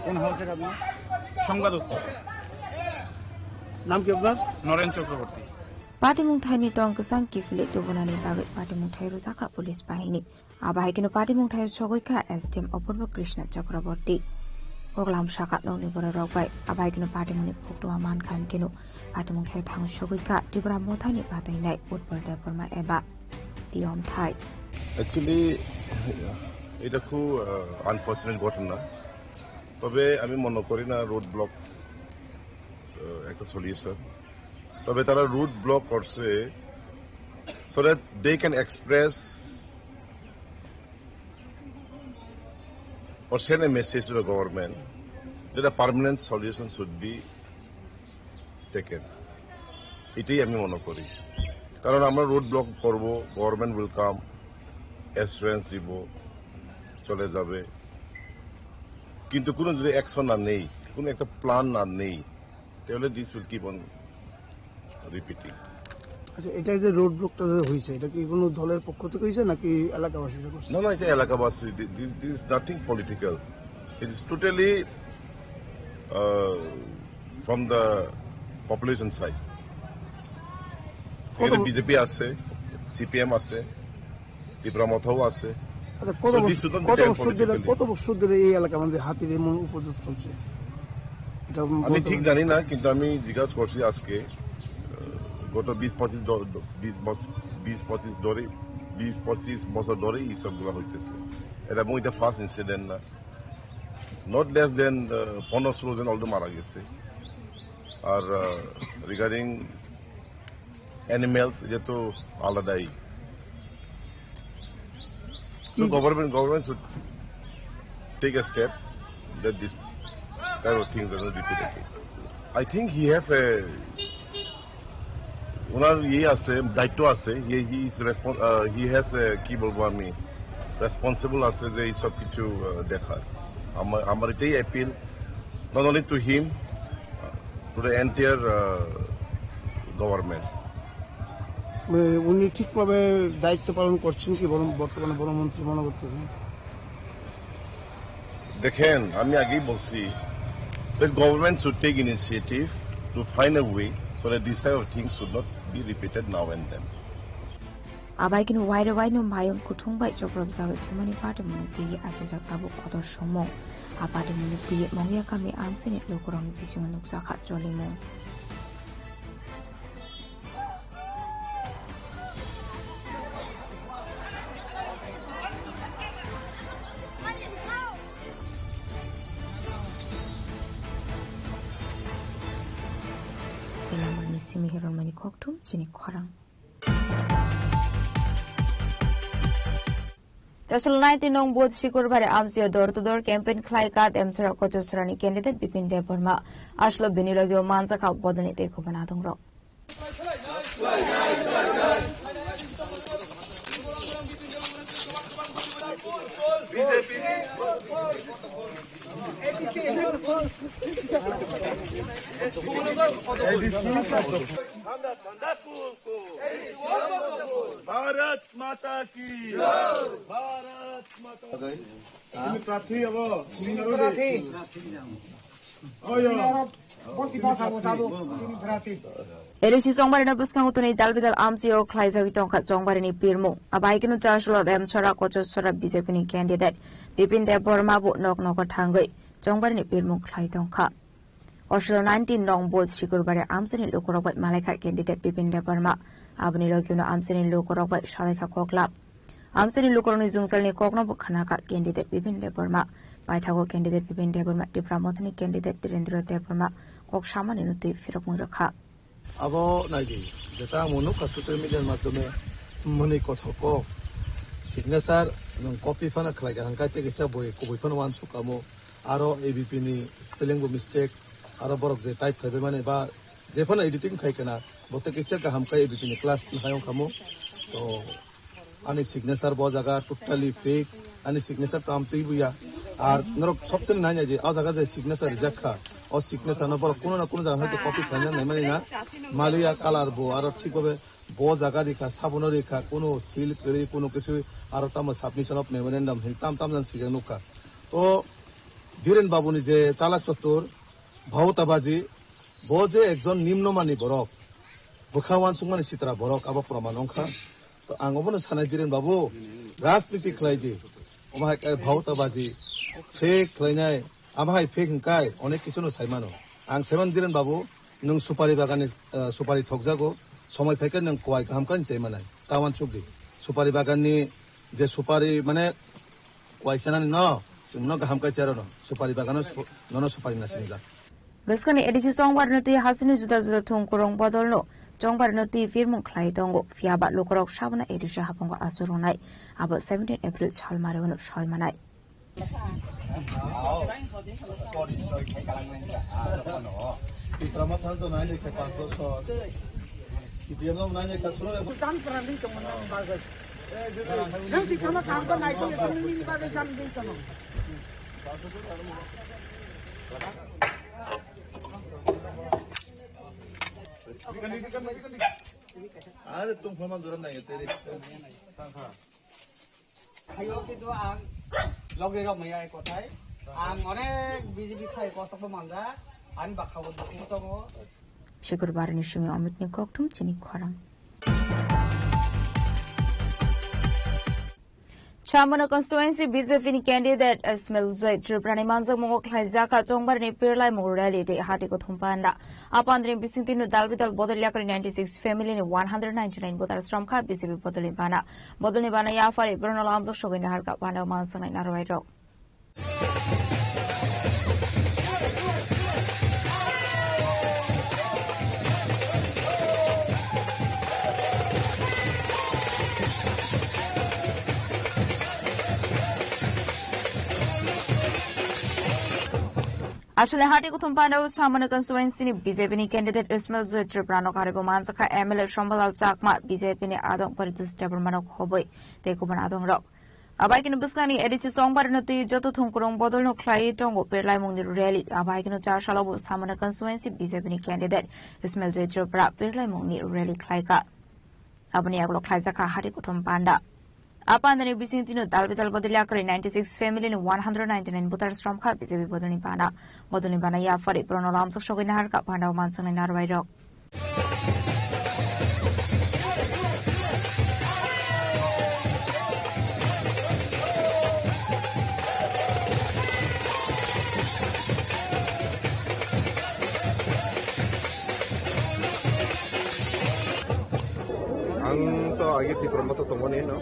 কোন হাউসের আপনার? সংবাদ উত্তর। নাম কি আপনার? নরেন Chakraborty. Patimung thaini tong kwchang kiphilwi tubunani bagwi patimung thai rwjakha police bahini. Abo hai kheno patimung thai sogwi kha S D M Apurba Krishna Chakraborty. Koklam sakha nokni bororok bai. Abo hai kheno patimungni koktwma mankha hwn kheno patimung thai thang sogwi kha Tipra Mothani batainai Utpal Debbarma eba Tiyom Thai. Actually, এটা খুব, আহ, আনফর্চুনেট ঘটনা। তবে আমি মনে করি না road block, আহ, একটা সলিউশন। তবে তারা রুট ব্লক করছে so that they can express or send a message to the government that a permanent solution should be taken. এটাই আমি মনে করি, কারণ আমরা রোড ব্লক করব, গভর্নমেন্ট উইল কাম, অ্যাসুরেন্স দিব, চলে যাবে, কিন্তু কোনো যদি অ্যাকশন না নেই, কোনো একটা প্ল্যান না নেই, তাহলে this will keep on repeating. আচ্ছা, এটা যে রোড ব্লকটা যে হয়েছে, এটা কি কোনো দলের পক্ষ থেকে হয়েছে নাকি এলাকাবাসীরা করছে? না, না, এটা এলাকাবাসী। Thi-, this, this is nothing political. It is totally, uh, from the population side. কত এখানে ব-, বিজেপি আছে, সিপিএম আছে, ত্রিপুরা মথাও আছে। আচ্ছা, কত So, বছর, this should not be কত taken বছর ধরে, politically. কত বছর ধরে এই এলাকার মধ্যে হাতির এমন উপদ্রব চলছে? এটা আমি বলতে ঠিক পারবেন? জানি না, কিন্তু আমি জিজ্ঞাসা করছি আজকে, আহ, গত বিশ পঁচিশ দ-, দ-, বিশ বছ-, বিশ পঁচিশ ধরে, বিশ পঁচিশ বছর ধরে এই সবগুলো হইতেছে। এটা এবং এটা ফার্স্ট ইনসিডেন্ট না। Not less than, আহ, পনেরো ষোলো জন অলরেডি মারা গেছে। আর, আহ, রিগার্ডিং অ্যানিমেলস, এটা তো আলাদাই। So কি government, government should take a step that this type of things are not repeated. I think he have a, ওনার ইয়ে আছে, দায়িত্ব আছে, he, he is respon-, ah, he has a, কি বলবো আমি, রেসপন্সিবল আছে যে এই সব কিছু, আহ, দেখার। আমার, আমার এটাই appeal, not only to him, to the entire, uh, government. মানে, উনি ঠিকভাবে দায়িত্ব পালন করছেন কি বন-, বর্তমানে বনমন্ত্রী মনে করতেছেন? দেখেন, আমি আগেই বলছি, the government should take initiative to find a way so that this type of things should not be repeated now and then. Abai khe wairok waino mayung kuthung bai choprobjagwi thumani patimungni twi achijak tabuk kotor songmung. A patimungni twi Mongya kami amchaini lukurokni bisingo nukjakha cholimung. Tei lamani simi hirormani kokthum chini khorang. Chasol nineteen nong booth Sikurbari amchaio door to door campaign khlai ka Demchara Kochosrani candidate Bipin Debbarma. Aslo bini logio manjakha bodolni tei khobana dongrok. Bharat Mata ki. Bharat Mata ki. Tumi prarthi abo, tumi prarthi. Oyo. A D C Chongbarino bwskango tini dalbidal amchaio khlaijagwi tongkha Chongbarini pirmung. Abai kheno Chasolo Demchara Kochosora B J P ni candidate Bipin Debbarma bo nok nogo thangwi Chongbarini pirmung khlai tongkha. Oslo nineteen nong booth Sikurbari amchaini lukurok bai malaikha candidate Bipin Debbarma. Aboni logiono amchaini lukurok bai salaikha koklap. Amchaini lukurokni jwngjalni kokno bo khnakha candidate Bipin Debbarma. Paithago candidate Bipin Debbarma Tipra Mothani candidate Tirendra Debbarma kok samanino twi phirokmung rwkha. Abo naidi, jeta ang nukha social media ni madhyome mwnwi kothok kok signature nwng copy phano khlai kaham khe tei kisa boi kubui phano uansuk kamo. Aro A B P ni spelling bo mistake, aro borok je type khlaibai mani ba je phano editing khai kana, bo tei kisa kaham khe A B P ni class ni hayung kamo. To ani signature bo jaga totally fake, ani signature to amtwi buya. Ar norok sobseni nai nai je o jaga je signature rijak kha, o signature no borok kuno na kuno jaga haitu copy khlaina nai mani na, maliya colour bo aro thik babe bo jaga rikha, sabono rikha, kuno seal kwrwi, kuno kisu aro tamo submission of memorandum hin tam tam jan sijak nukha. To Dhiren Babu ni je chalak chottur, bhaotabaji, bo je ekjon nimnomani borok, bwkha uansukmani sitra borok, abo proman wngkha. To ang obono sanai Dhiren Babu, rajniti khlai di, omo hai khe bhaotabaji, fake khlainai, abo hai fake hwnkhe onek kisu no sai mano. Ang saiman Dhiren Babu, nwng supari bagan ni, eh, supari thokjago, somoi phaikhe nwng kuai kaham khe chai manai. Ta uansuk di. Supari bagan ni je supari mane kuai sanani no, chwngno kaham khe charo no. Supari bagan no su-, nono supari na sinijak. Bwskangni A D C Chongbarino twi hasini juda juda thung kurung bodolno Chongbarino twi phirmung khlai tongo. Phiya ba lukurok sabono A D C haphongo aswk rwnai. Abo seventeen April sal mariwano soi manai. Are tongphama jora nai teri. Hayo kintu ang logi rok maya kotai. Ang onek B J P khai kosok bo manja. Ani bakha bo dukhu tongo. Shukurbar ni simi Amit ni kokthum chini khorang. Chamano constituency B J P ni candidate Ismail Joy Tripura ni manjakmungo khlaijak kha Chongbarini pirlaimung rally tei hati kothom panda. A pandani bisingtwi no dal bidal bodol yakarwi ninety six family ni one hundred ninety nine voters romkha B J P bodolni bana. Bodolni bana yaphari borokno lamjak sogwi naharkha panda manswngnai narwai rok. Asole hati kuthum panda o Chamano constituency ni B J P ni candidate Ismail Joy Tripura no karibo manjakha M L A Shambhalal Chakma, B J P ni adong Paritosh Debbarma no khoboi tei kubun adong rok. Abai kini bwskangni A D C Chongbarino twi joto thungkurung bodolno khlaiwi tongo pirlaimungni rally. Abai kino char salo bo Chamano constituency B J P ni candidate Ismail Joy Tripura pirlaimungni rally khlaikha. Aboni yagulo khlaijakha hati kuthum panda. A pandani bisingtwino dal bidal bodol yakarwi ninety six family ni one hundred ninety nine voters romkha B J P bodolni bana. Bodolni bana yaphari borokno lamjak sogwi naharkha panda o manswngnai narwai rok. Hmm, to agi Tipra Motha tongmani no.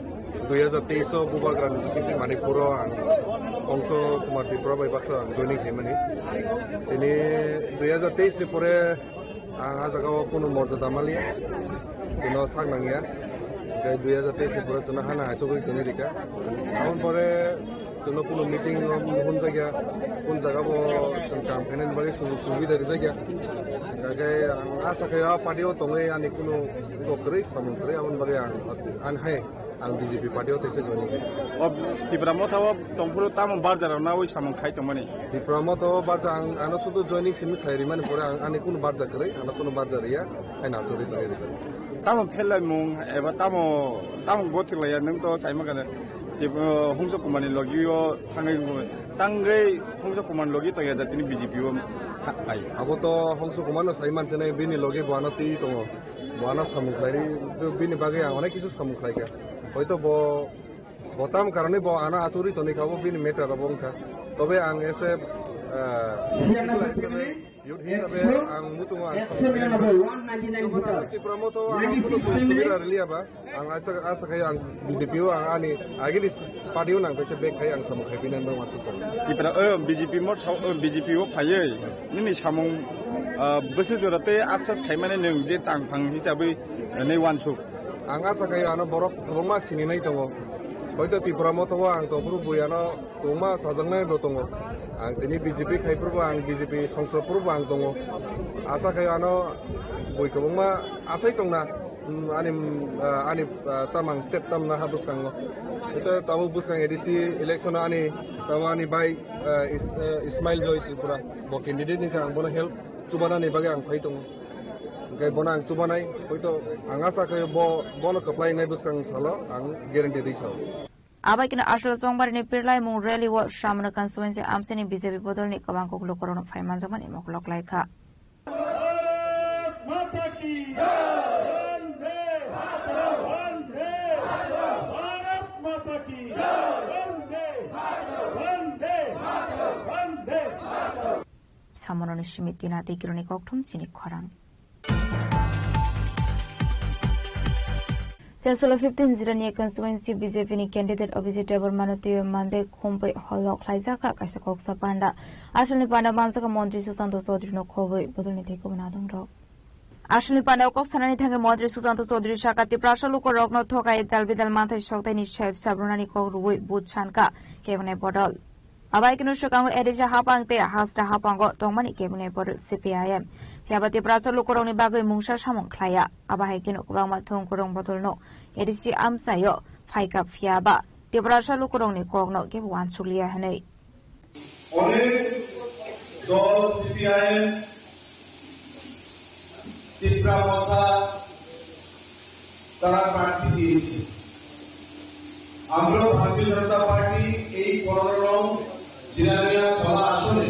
Dui hajar teis o Bubagra ni sisi Manipur o ang Hongso Kumar Tripura bai baksa ang joining khaimani. Tini dui hajar teis ni pore ang a jaga o kunu morjada maliya. Chwngno sak nangya. Tei dui hajar teis ni pore chwngno hana haisogwi tini rika. Aboni pore chwngno kunu meeting o hwnjakya, kun jaga bo chwng kam khainani bagwi sujug subida rijakya. Hwnkhe ang asa khaio a party o tongwi ani kunu iko kwrwi samung kwrwi, aboni bagwi ang, ang hai ang B J P party o teisa joining. O Tipra Motha o tongphuru tamo barja rok nawi samung khai tongmani? Tipra Motha o barja ang ano sudu joining simi khlai rimani pore ang ani kunu barja kwrwi, ano kunu barja riya, hai na chori tongwi rijak. Tamo pherlaimung eba tamo, tamo gothiklaiya nwng to saimang khe Tip-, o, Hongso Kumar ni logi o thangwi wngwi. Tangwi Hongso Kumar ni logi tongya da tini B J P o tha-, phai. Abo to Hongso Kumar no sai mansinai, bini logi bo ano twi tongo. Bo ano samung khlai ri, bini bagwi ang onek kisu samung khlai kha. Hoito bo, bo tam karone bo ano achugwi tongwi kha, bo bini matter abo wngkha. Tobe ang ese, ah, Youth hisabe ang muchungo ang samung khlai. Tipra Motha o ang kunu subida riliya ba. Ang asa, asa khaio ang B J P o ang ani agini party o nang kaisa back khai ang samung khai pina nang wansuk. Tipra, o B J P Motha, o B J P o phaiwi nini samung, ah, bwswk jora tei access khaimani nwng je tang phang hisabwi, eh, nai wansuk. Ang asa khaio ano borok kwbangma sininai tongo. Hoito Tipra Motha o ang tongphuru bui ano kwbangma chajaknai bo tongo. Ang tini B J P khai phuru bo ang B J P songchok phuru bo ang tongo. Asa khaio ano bui kwbangma asai tongna, mm, ani, mm, ah, ani, ah, tamang step tamna ha bwskango. Hoito tabuk bwskang A D C election o ani, tamo ani bai, ah, Is-, ah, Ismail Joy Tripura bo candidate ni khe ang bono help chubanani bagwi ang phai tongo. Hwnkhe bono ang chubanai, hoito ang asa khe bo, bono kwplai wngnai bwskang salo ang guarantee rwi sao. Abai kino Ashwini Chongmari ni pirlaimung rally o Sramana constituency amchini B J P bodol ni kwbang kok lukurok no phai manjakmani mokol khlai kha. Bharat माता की जय। वंदे मातरम। वंदे मातरम। भारत माता की जय। वंदे मातरम। वंदे मातरम। वंदे Mataram. Samononi simi tina tei kironi kokthum chini khorang. Chasolo fifteen Jirania constituency B J P ni candidate Abhijit Debbarma no twiwi Monday khumbai holo khlaijak kha kaisa koksa panda. Asalni panda manjak kha Montri Sushanta Chaudhary no khobwi bodolni tei kubun adongrok. Asalni panda o kok sanani thangwi Montri Sushanta Chaudhary sakha Tiprasa lukurokno thokai dal bidal manthai soktaini sep sabrunani kok rwui vote sankha kebonai bodol. Abo hai kheno swkango A D C hapang tei Hasra hapango tongmani kebengni borok C P I M. Phiya ba Tiprasa lukurokni bagwi mungsa samung khlaiya. Abo hai kheno kwbangma thung kwrwng bodolno A D C amchaio phaikha, phiya ba Tiprasa lukurokni kokno kebo uansukliya hwnwi. Onek dol C P I M Tipra Motha তারা প্রার্থী দিয়েছে। আমরা ভারতীয় জনতা পার্টি এই পনেরো নং জিরানিয়া খোলা আসনে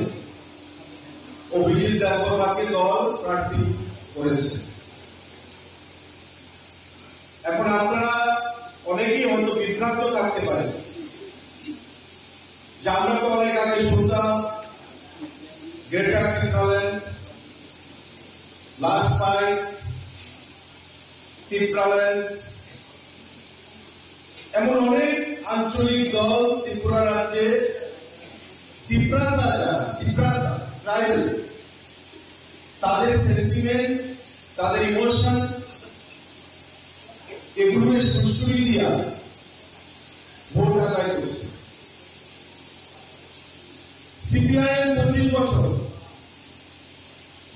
অভিজিৎ দেববর্মাকে দল প্রার্থী করেছে। এখন আপনারা অনেকেই হয়তো বিভ্রান্ত থাকতে পারেন যে আমরা তো অনেক আগে শুনতাম গ্রেটার টিপ্রাল্যান্ড, লাস্ট ফাইট, টিপ্রাল্যান্ড, এমন অনেক আঞ্চলিক দল ত্রিপুরা রাজ্যে ত্রিপ্রাতা যারা, ত্রিপ্রাতা, ট্রাইবেল, তাদের সেন্টিমেন্ট, তাদের ইমোশন, এগুলোকে সুরসুরি দিয়া ভোট আদায় করছে। সিপিআইএম পঁচিশ বছর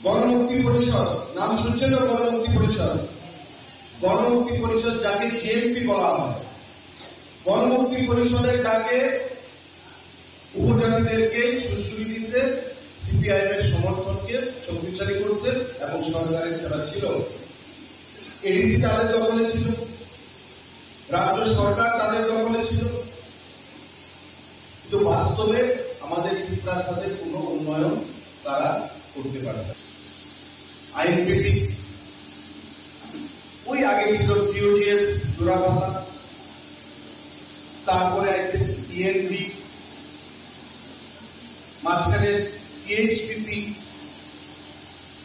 গণমুক্তি পরিষদ, নাম শুনছেন তো গণমুক্তি পরিষদ? গণমুক্তি পরিষদ যাকে জিএমপি বলা হয়, গণমুক্তি পরিষদের ডাকে উপজাতিদেরকে সুশ্রয় দিচ্ছে, সিপিআইএম এর সমর্থনকে শক্তিশালী করছে এবং সরকারের যারা ছিল, এডিসি তাদের দখলে ছিল, রাজ্য সরকার তাদের দখলে ছিল, কিন্তু বাস্তবে আমাদের ত্রিপুরার সাথে কোনো উন্নয়ন তারা করতে পারে না। আইএনপিটি, ওই আগে ছিল টিওজিএস জোড়াপাতা, তারপরে আই থিংক টিএনবি, মাঝখানে টিএইচপিপি,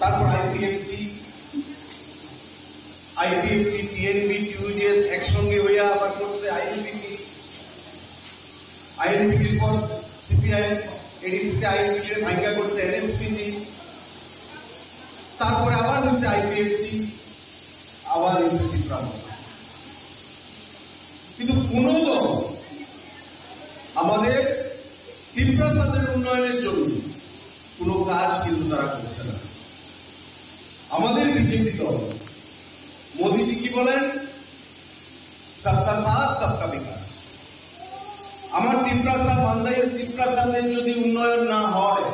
তারপর আইপিএফটি, আইপিএফটি, টিএনবি, টিউজেএস একসঙ্গে হয়ে আবার করছে আইএনপিটি। আইএনপিটির পর সিপিআইএম, এডিসিতে আইএনপিটির ভাঙ্গা করছে এনএসপিটি। তারপরে আবার হচ্ছে আইপিএফটি, আবার হচ্ছে ত্রিপুরা মথা। কিন্তু কোনো দল আমাদের ত্রিপুরা তাদের উন্নয়নের জন্য কোনো কাজ কিন্তু তারা করছে না। আমাদের বিজেপি দল, মোদিজি কি বলেন? সবকা সাথ, সবকা বিকাশ। আমার ত্রিপুরা, মান্দাইয়ের ত্রিপুরা যদি উন্নয়ন না হয়,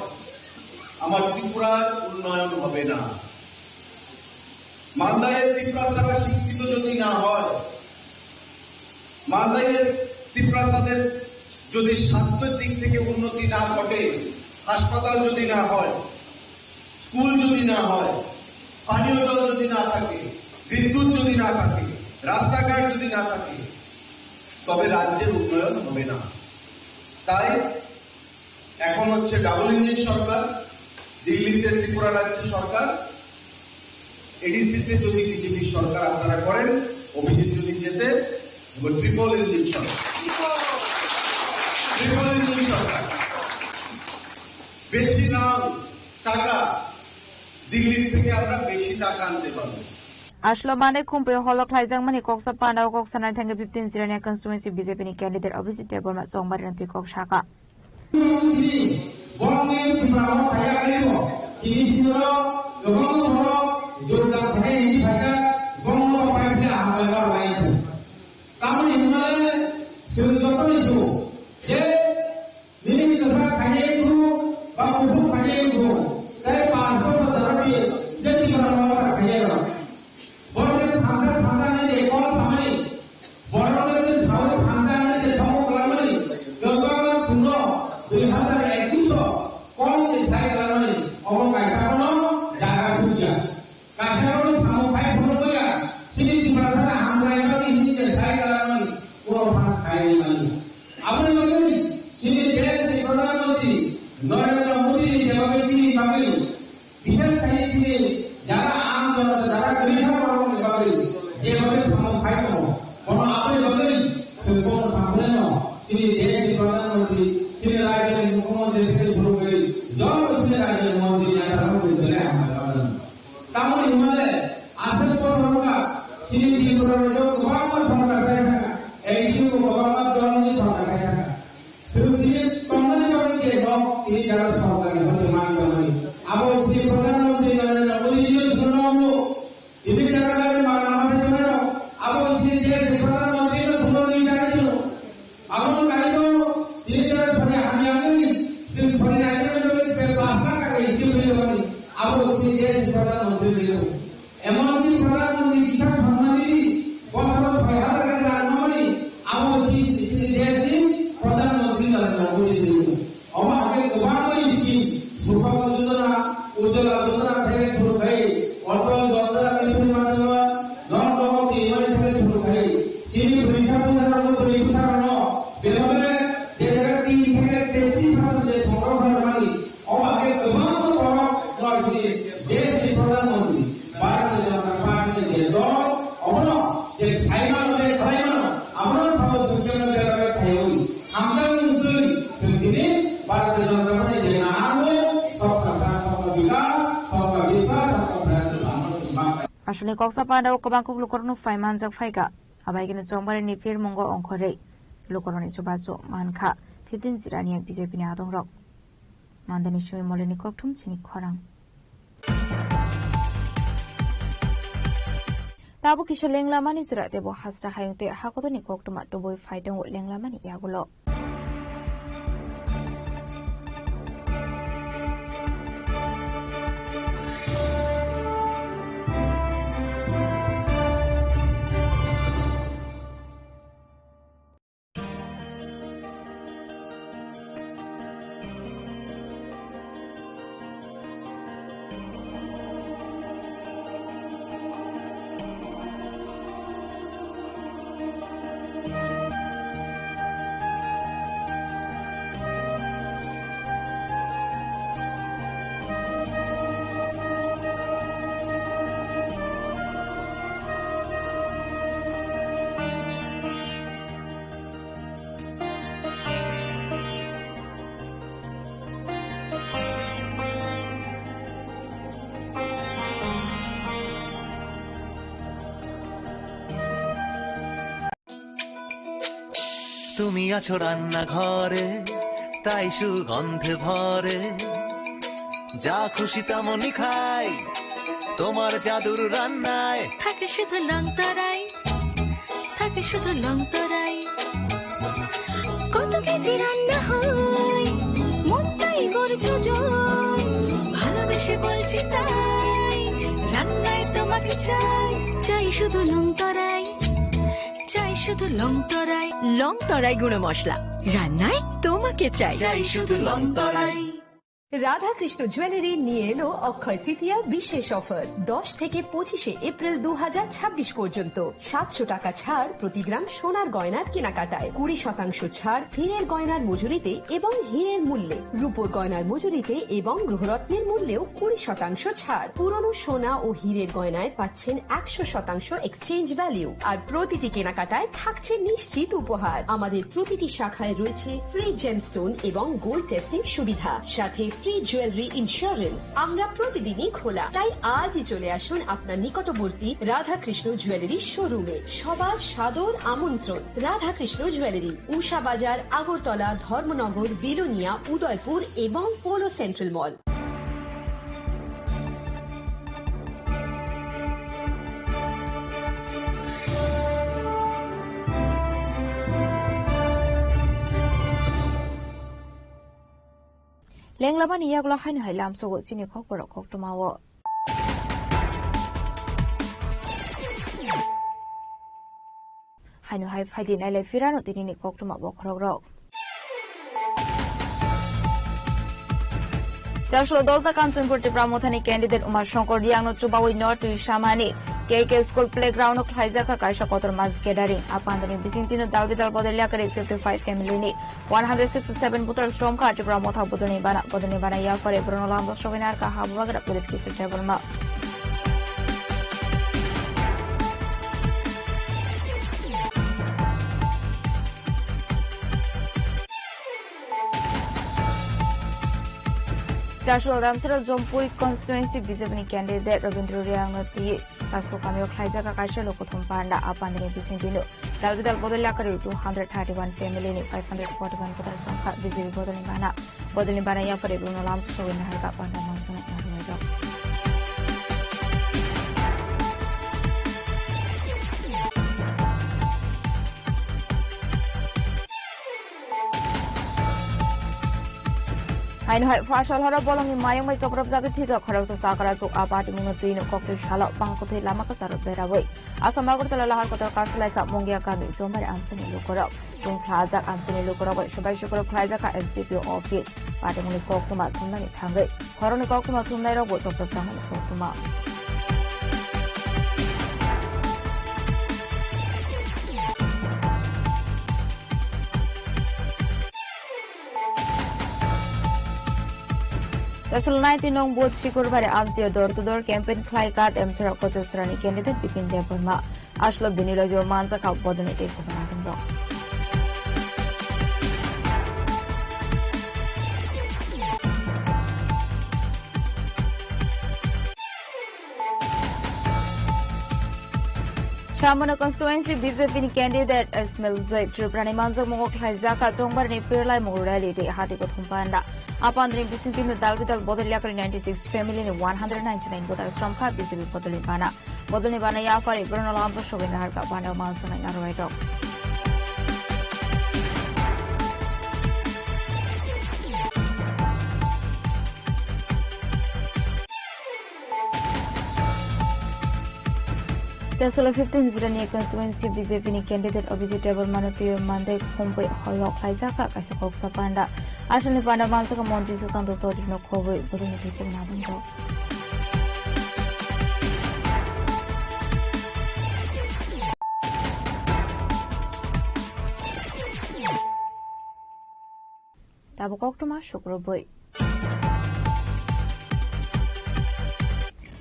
আমার ত্রিপুরার উন্নয়ন হবে না। মান্দাইয়ের ত্রিপুরা শিক্ষিত যদি না হয়, মান্দাইয়ের ত্রিপুরা যদি স্বাস্থ্যের দিক থেকে উন্নতি না ঘটে, হাসপাতাল যদি না হয়, স্কুল যদি না হয়, পানীয় জল যদি না থাকে, বিদ্যুৎ যদি না থাকে, রাস্তাঘাট যদি না থাকে, তবে রাজ্যের উন্নয়ন হবে না। তাই এখন হচ্ছে ডাবল ইঞ্জিন সরকার, দিল্লিতে ত্রিপুরা রাজ্য সরকার, এডিসিতে যদি বিজেপি সরকার আপনারা করেন, অভিজিৎ যদি জেতে, ট্রিপল ইঞ্জিন সরকার, ট্রিপল ইঞ্জিন সরকার। বেশি নাম, টাকা, দিল্লি থেকে আমরা বেশি টাকা আনতে পারবো। Aslo mane khumpi holo khlaijakmani koksa pandao kok sanai thangwi fifteen Jirania constituency B J P ni candidate Abhijit Debbarma chongmari rwtwi kok saka. Borokni Tripura o thaya kaibo, tini sinoro kwbangma borok jorda thaya hini phaikha, borokno pai phila hambai ma rwlaikha. Tamoni hwnmale chwng jotoni su je nini kwthar khainai khu ba kuphur khainai khu tei panch bochor jara di je Tripura o thaya rw. Borok khe thansa thansa hinwi je kok samani, borok khe saui thansa hinwi je thangmung kwlangmani, kwbangma chwngno dui hazar ekush o kok je sai kwlangmani, obo kaisa bono jaga thukya. Kaisa bono samung khai phunukya, chini Tiprasano hambai bagwi hinwi je sai kwlangmani, bono phan khai mani. Aboni bagwi chini desh ni Pradhan Mantri Narendra Modi ni jeba chini bagwi Bishes khai chini jara aam janata, jara kwrwi sa borokni bagwi jeba khe samung khai tongo, bono aboni bagwi chwng bono samung khai no chini desh ni Pradhan Mantri, chini rajya ni Mukhyamantri theke shuru kari joto chini rajya ni mantri neta rok ni belai hambai kha. Tamoni hwnmale aswk bothor wngkha chini Tripura rajyo kwbangma sorkar khai thangkha, A D C bo kwbangma dol ni sorkar khai thangkha. Chwng tini tongmani bagwi je nok tini jara sorkarni hoite man tongmani. Abo tini Pradhan Mantri Narendra Modi ni phunukgo. Tini jara bagwi magna ma tongmani rok. Abo tini je Pradhan Mantri no phunukni jani phunuk. Abo no kaibo tini jara sori hamya wngwi, tini sori nai bagwi tei pass lakh taka issue khlai tongmani. Abo tini je Pradhan Mantri ni. Emonki Pradhan Mantri Kisan Samman Nidhi bochoro soi hazar kari rang nangmani, abo chini, chini deshni Pradhan Mantri Narendra Modi ji. Omo hai khe kwbangma scheme, Supakla Yojana, Ujjwala Yojana theke shuru khai, Atal Yojana, Mission Yojana, nok nok twi mani theke shuru khai, chini bwrwisa bwsarokno, bwrwi bwsarokno, bebak khe je jaga tin theke tetris percent je songkrak rwmani, Omo hai kwbangma borok no chini deshni Pradhan Mantri, Bharatiya Janata Party ni je dol, obono je khlaimano, je khlaimano, abono sabo bujijakna bebak khe khaiwi. Hamjakmung twi chwng tini Bharatiya Janata Party je naharmung, Sabka Saath, Sabka Vikas, Sabka Vishwas, Sabka Prayas, abono chwng ma khlai. Aswkni koksa pandao kwbang kuk lukurokno phai manjak phaikha. Abaikeno chongmari ni phirmungo ongkhorwi lukurokni chubachu mankha fifteen Jirania B J P ni adongrok. Mandani simi moleni kokthum chini khorang. Tabuk kisa lenglamani jora tebo hasra hayung tei hakotorni koktwma tubui phai tongo lenglamani yagulo. তুমি আছো রান্নাঘরে, তাই সুগন্ধে ভরে। যা খুশি তেমনই খাই, তোমার জাদুর রান্নায়। থাকে শুধু লংতরাই, থাকে শুধু লংতরাই। কত কেজি রান্না হয়, মনটাই করছো জয়। ভালোবেসে বলছি তাই, রান্নায় তোমাকে চাই। চাই শুধু লংতরাই, চাই শুধু লংতরাই। লংতরাই গুঁড়ো মশলা, রান্নায় তোমাকে চাই। চাই শুধু লংতরাই। রাধাকৃষ্ণ জুয়েলারি নিয়ে এলো অক্ষয় তৃতীয়া বিশেষ অফার। দশ থেকে পঁচিশে এপ্রিল দু হাজার ছাব্বিশ পর্যন্ত সাতশো টাকা ছাড় প্রতি গ্রাম সোনার গয়নার কেনাকাটায়, কুড়ি শতাংশ ছাড় হীরের গয়নার মজুরিতে এবং হীরের মূল্যে, রূপোর গয়নার মজুরিতে এবং গ্রহরত্নের মূল্যেও কুড়ি শতাংশ ছাড়। পুরনো সোনা ও হীরের গয়নায় পাচ্ছেন একশো শতাংশ এক্সচেঞ্জ ভ্যালু, আর প্রতিটি কেনাকাটায় থাকছে নিশ্চিত উপহার। আমাদের প্রতিটি শাখায় রয়েছে ফ্রি জেমস্টোন এবং গোল্ড টেস্টিং সুবিধা, সাথে ফ্রি জুয়েলারি ইন্স্যুরেন্স। আমরা প্রতিদিনই খোলা, তাই আজই চলে আসুন আপনার নিকটবর্তী রাধাকৃষ্ণ জুয়েলারি শোরুমে। সবার সাদর আমন্ত্রণ। রাধাকৃষ্ণ জুয়েলারি, উষা বাজার, আগরতলা, ধর্মনগর, বিলোনিয়া, উদয়পুর এবং polo central mall. Lenglamani yagulo haino hai lamsogo chini khokborok koktwmao. Haino hai phaidi nailai phirano tinini koktwma bokhorokrok. Charshlo dolta Kanchanpur Tipra Mothani candidate Uma Shankar Riangno chubawi no twi samani. K K School Playground o khlaijak kha kaisa kotor mas gathering. A pandani bising tino dal bidal bodol yakarwi fifty five family ni one hundred sixty seven voters romkha Tipra Motha bodolni bana. Bodolni bana yaphare borokno lamjak sogwi narwkha Habubagra Police District Debbarma. Charshul Ramsara Jompui constituency B J P ni candidate Rabindra Riangno twi Kasko kamio khlaijak kaisa lokothum panda. A pandani bising tino dal bidal bodol yakarwi two hundred thirty one family ni five hundred forty one voters romkha B J P bodolni bana. Bodolni bana yaphare borokno lamjak sogwi narwkha panda mansong narwkha. Haino hai phasal horo bolongni mayung bai chopropjagwi thwikha khoroksa chakra chuk a party mungno twino koktwi salo bangkotwi lama kwcharo berawi. Assam Agartala lahar kotor karsalaikha Mungia kami Sombar amsani lukurok. Chwng khlajak amsini lukurok bai swbai sukurok khlaijakha S D P O office. Patimungni koktwma thumnani thangwi khoroknwi koktwma thumnairokbo chopropjakmani koktwma. Chasol nai twi nong buth Sikur bari amchio door to door campaign khlai kat emchora Kochasrani candidate Bipin Debbarma. Aslo bini logi o manjakha bodolni tei kubun adongrok. Samono constituency B J P ni candidate Ismail Zoid Tripura ni manjakmungo khlaijakha Chongbarini pirlaimung rally tei hati kothom panda. Apandri bisingtwi dal bidal bodol yakari ninety six family ni one hundred ninety nine voters romkha B J P bodolni bana. Bodolni bana yaphari borokno lamjak sogwi naharkha bana o manjaknai narwai rok. Chasolo fifteen Jirania constituency B J P ni candidate Abhijit Debbarmano twiwi mandai khumbai holok khlaijakha kaisa koksa panda. Asalni panda manjakha Montri Susanto Chowdhury no khobwi bodolni thwichuk nadongjak. Tabuk koktwma sukrubwi.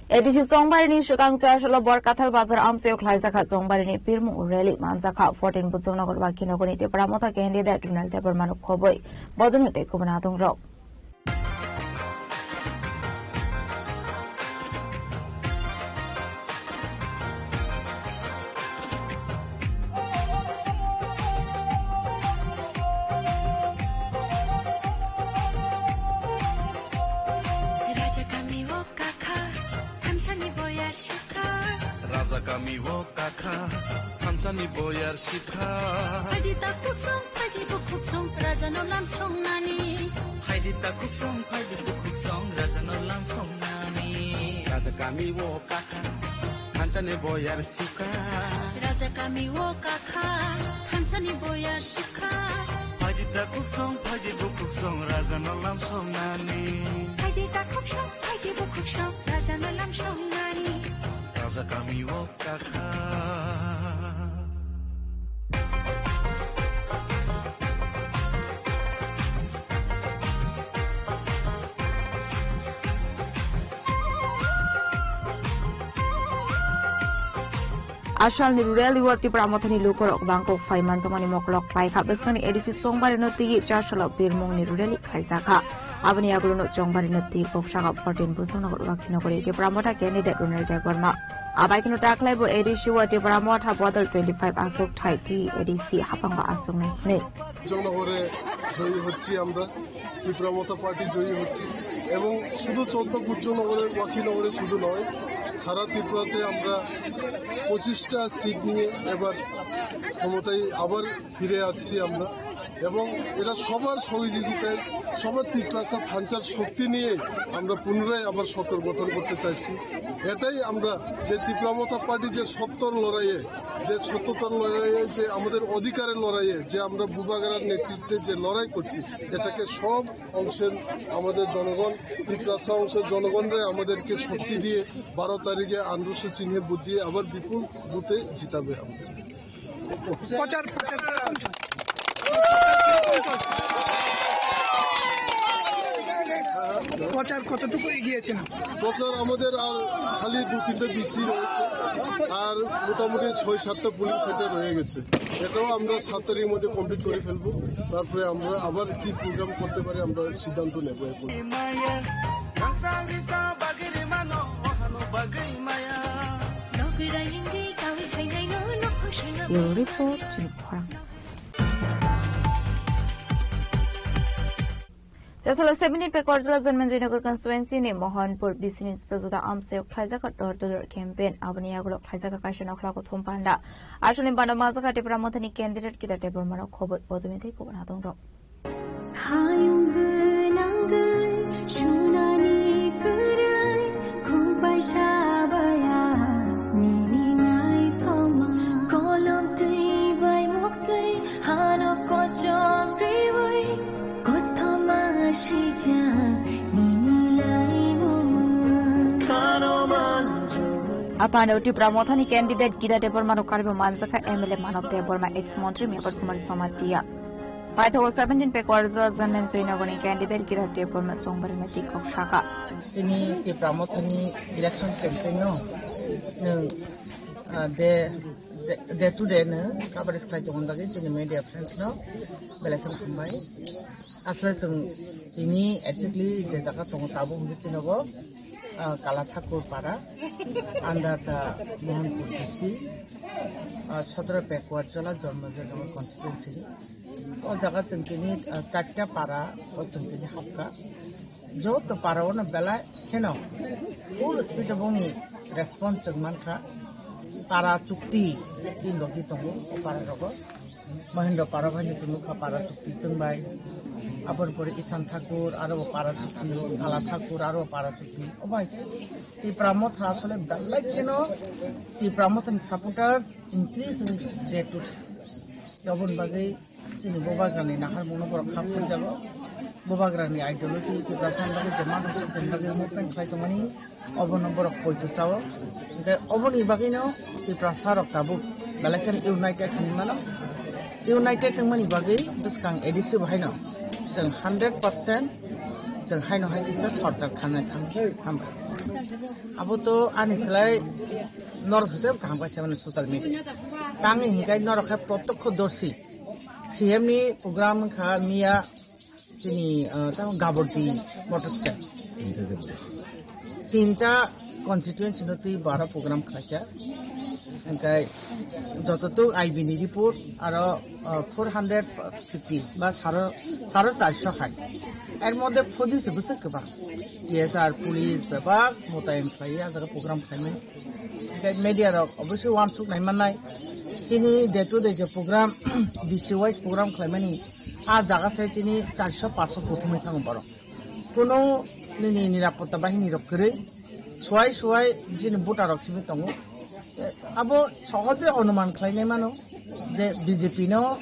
A D C Chongbarini swkang Chasolo Borkathal Bazar amchaio khlaijakha Chongbarini pirmung rally manjakha fourteen Bujongnagar Bakhinogorni Tipra Motha candidate Ronald Debbarmano khobwi bodolni tei kubun adongrok. Kami o kakha, thansani boyar sikha. Phaidi ta khuksong, phaidi bukhuksong, raja no lam songnani. Phaidi ta khuksong, phaidi bukhuksong, raja no lam songnani. Raja kami o kakha, thansani boyar sikha. Raja kami o kakha, thansani boyar sikha. Phaidi ta khuksong, phaidi bukhuksong, raja no lam songnani. Phaidi ta khuksong, phaidi bukhuksong, raja no lam songnani. Raja kami o kakha. Asalni rally o Tipra Mothani lukurok bangkok phai manjakmani mokol khlai kha. Bwskangni A D C Chongbarino twi Chasalo birmungni rally khlaijak kha. Aboni yagulono Chongbarino twi Koksaga fourteen Bhujannagar Wakhinogori Tipra Motha candidate Ronald Debbarma. Abai kheno takhwlaibo A D C o Tipra Motha bodol twenty five aswk thai twi A D C haphango aswknai hwnwi. জনগণে জয়ী হচ্ছি আমরা, ত্রিপুরা মথা পার্টি জয়ী হচ্ছি এবং শুধু চন্দ্রপুর নগরের, ওয়াকিনগরে শুধু নয়, সারা ত্রিপুরাতে আমরা পঁচিশটা সিট নিয়ে এবার ক্ষমতায় আবার ফিরে আসছি আমরা। এবং এরা সবার সহযোগিতায়, সবার তিপ্রাসা থানচার শক্তি নিয়ে আমরা পুনরায় আবার সরকার গঠন করতে চাইছি। এটাই আমরা যে তিপ্রা মথা পার্টি যে সত্যর লড়াইয়ে, যে সত্যতার লড়াইয়ে, যে আমাদের অধিকারের লড়াইয়ে, যে আমরা বুবাগরার নেতৃত্বে যে লড়াই করছি, এটাকে সব অংশের আমাদের জনগণ, তিপ্রাসা অংশের জনগণরাই আমাদেরকে শক্তি দিয়ে বারো তারিখে আন্দোলন চিহ্নে ভোট দিয়ে আবার বিপুল ভোটে জিতাবে আমাদের। প্রচার, প্রচার, প্রচার কতটুকু এগিয়েছে না? প্রচার আমাদের আর খালি দু তিনটে বিসি রয়েছে, আর মোটামুটি ছয় সাতটা পুলিং সেন্টার রয়ে গেছে। এটাও আমরা সাত তারিখের মধ্যে কমপ্লিট করে ফেলবো। তারপরে আমরা আবার কি প্রোগ্রাম করতে পারি, আমরা সিদ্ধান্ত নেবো এখন। Bureau Report, Chini Khorang. Chasalo seventeen Pekwarjala Janmanjay Nagar constituency ni Mohanpur B C ni juda juda amsayok khlaijak door to door campaign. Aboni yagulo khlaijak kaisa nokhla kothom panda. Aswkni bana majak Tipra Mothani candidate Gita Debbarma no khoboi bodolni tei kubun hatong rok. Hayung gwnang gwi sunani kwrwi, khum paisa baya nini naithoma. Kolom twi bai muktwi hano kochom riwi, kothoma swijak nini laimung. Apano Tipra Mothani candidate Gita Debbarma no karwi manjakha M L A Manav Debbarma, ex montri Mebat Kumar Jamatia. Paithago seventeen Pekwarjala Janmanjay Nagar ni candidate Gita Debbarma Chongbarino twi kok sakha. Chini Tipra Mothani election campaign no nwng, ah, de, de, day to day no coverage khlai tongmani bagwi chini media friends no belai kheno hambai. Aswk chwng tini exactly je jaga tongo tabuk hwnwi chwng nogo, ah, Kala Thakur Para, under the Mohanpur D C, ah, Sodro Pekwarjala Janmanjay Nagar constituency. O jaga chwng tini, ah, charta para o chwng tini hapkha. Joto para o no belai kheno full speed o boni response chwng mankha. Para chukti tin logi tongo o para rogo. Mahendra para bai chwng nukha para chukti chwng bai. Aboni pore Ishan Thakur aro para chukti, Kala Thakur aro para chukti. O bai Tipra Motha asole belai kheno Tipra Motha ni supporters increase day to day. Aboni bagwi chini Bubagrani naharmungno borok khap khuijago. Bubagrani ideology Tiprasa ni bagwi je mano, chini bagwi movement khlai tongmani, obono borok poito chao. Hingkhe oboni bagwino Tiprasa rok tabuk belai kheno united hinwi mano. United wngmani bagwi bwskang A D C bo haino chwng hundred percent chwng haino hai kisa sorkar khanai thang-, thangkha. Abo to ani slai norok sotwi kaham khe saimano social media. Tangwi hinkhe norok khe protokho dorsi. C M ni program wngkha miya chini, ah, tamo Gabordi motor stand. Tinta constituency no twi bara program khlaikha. Hingke jototuk I B ni report aro, ah, four hundred fifty ba saro, saro charso hai. Er moddhe phoji se bwswk kwbang. T S R police bebak motayen khlaiwi ah jaga program khlaimani. Hingke media rok obviously uansuk nai mannai. Chini day to day je program, D C wise program khlaimani, ah jaga se chini charso paso kuthumwi thango borok. Kuno nini nirapotta bahini rok kwrwi, suai suai chini voter rok simi tongo. Abo sohoje onuman khlainai mano je B J P no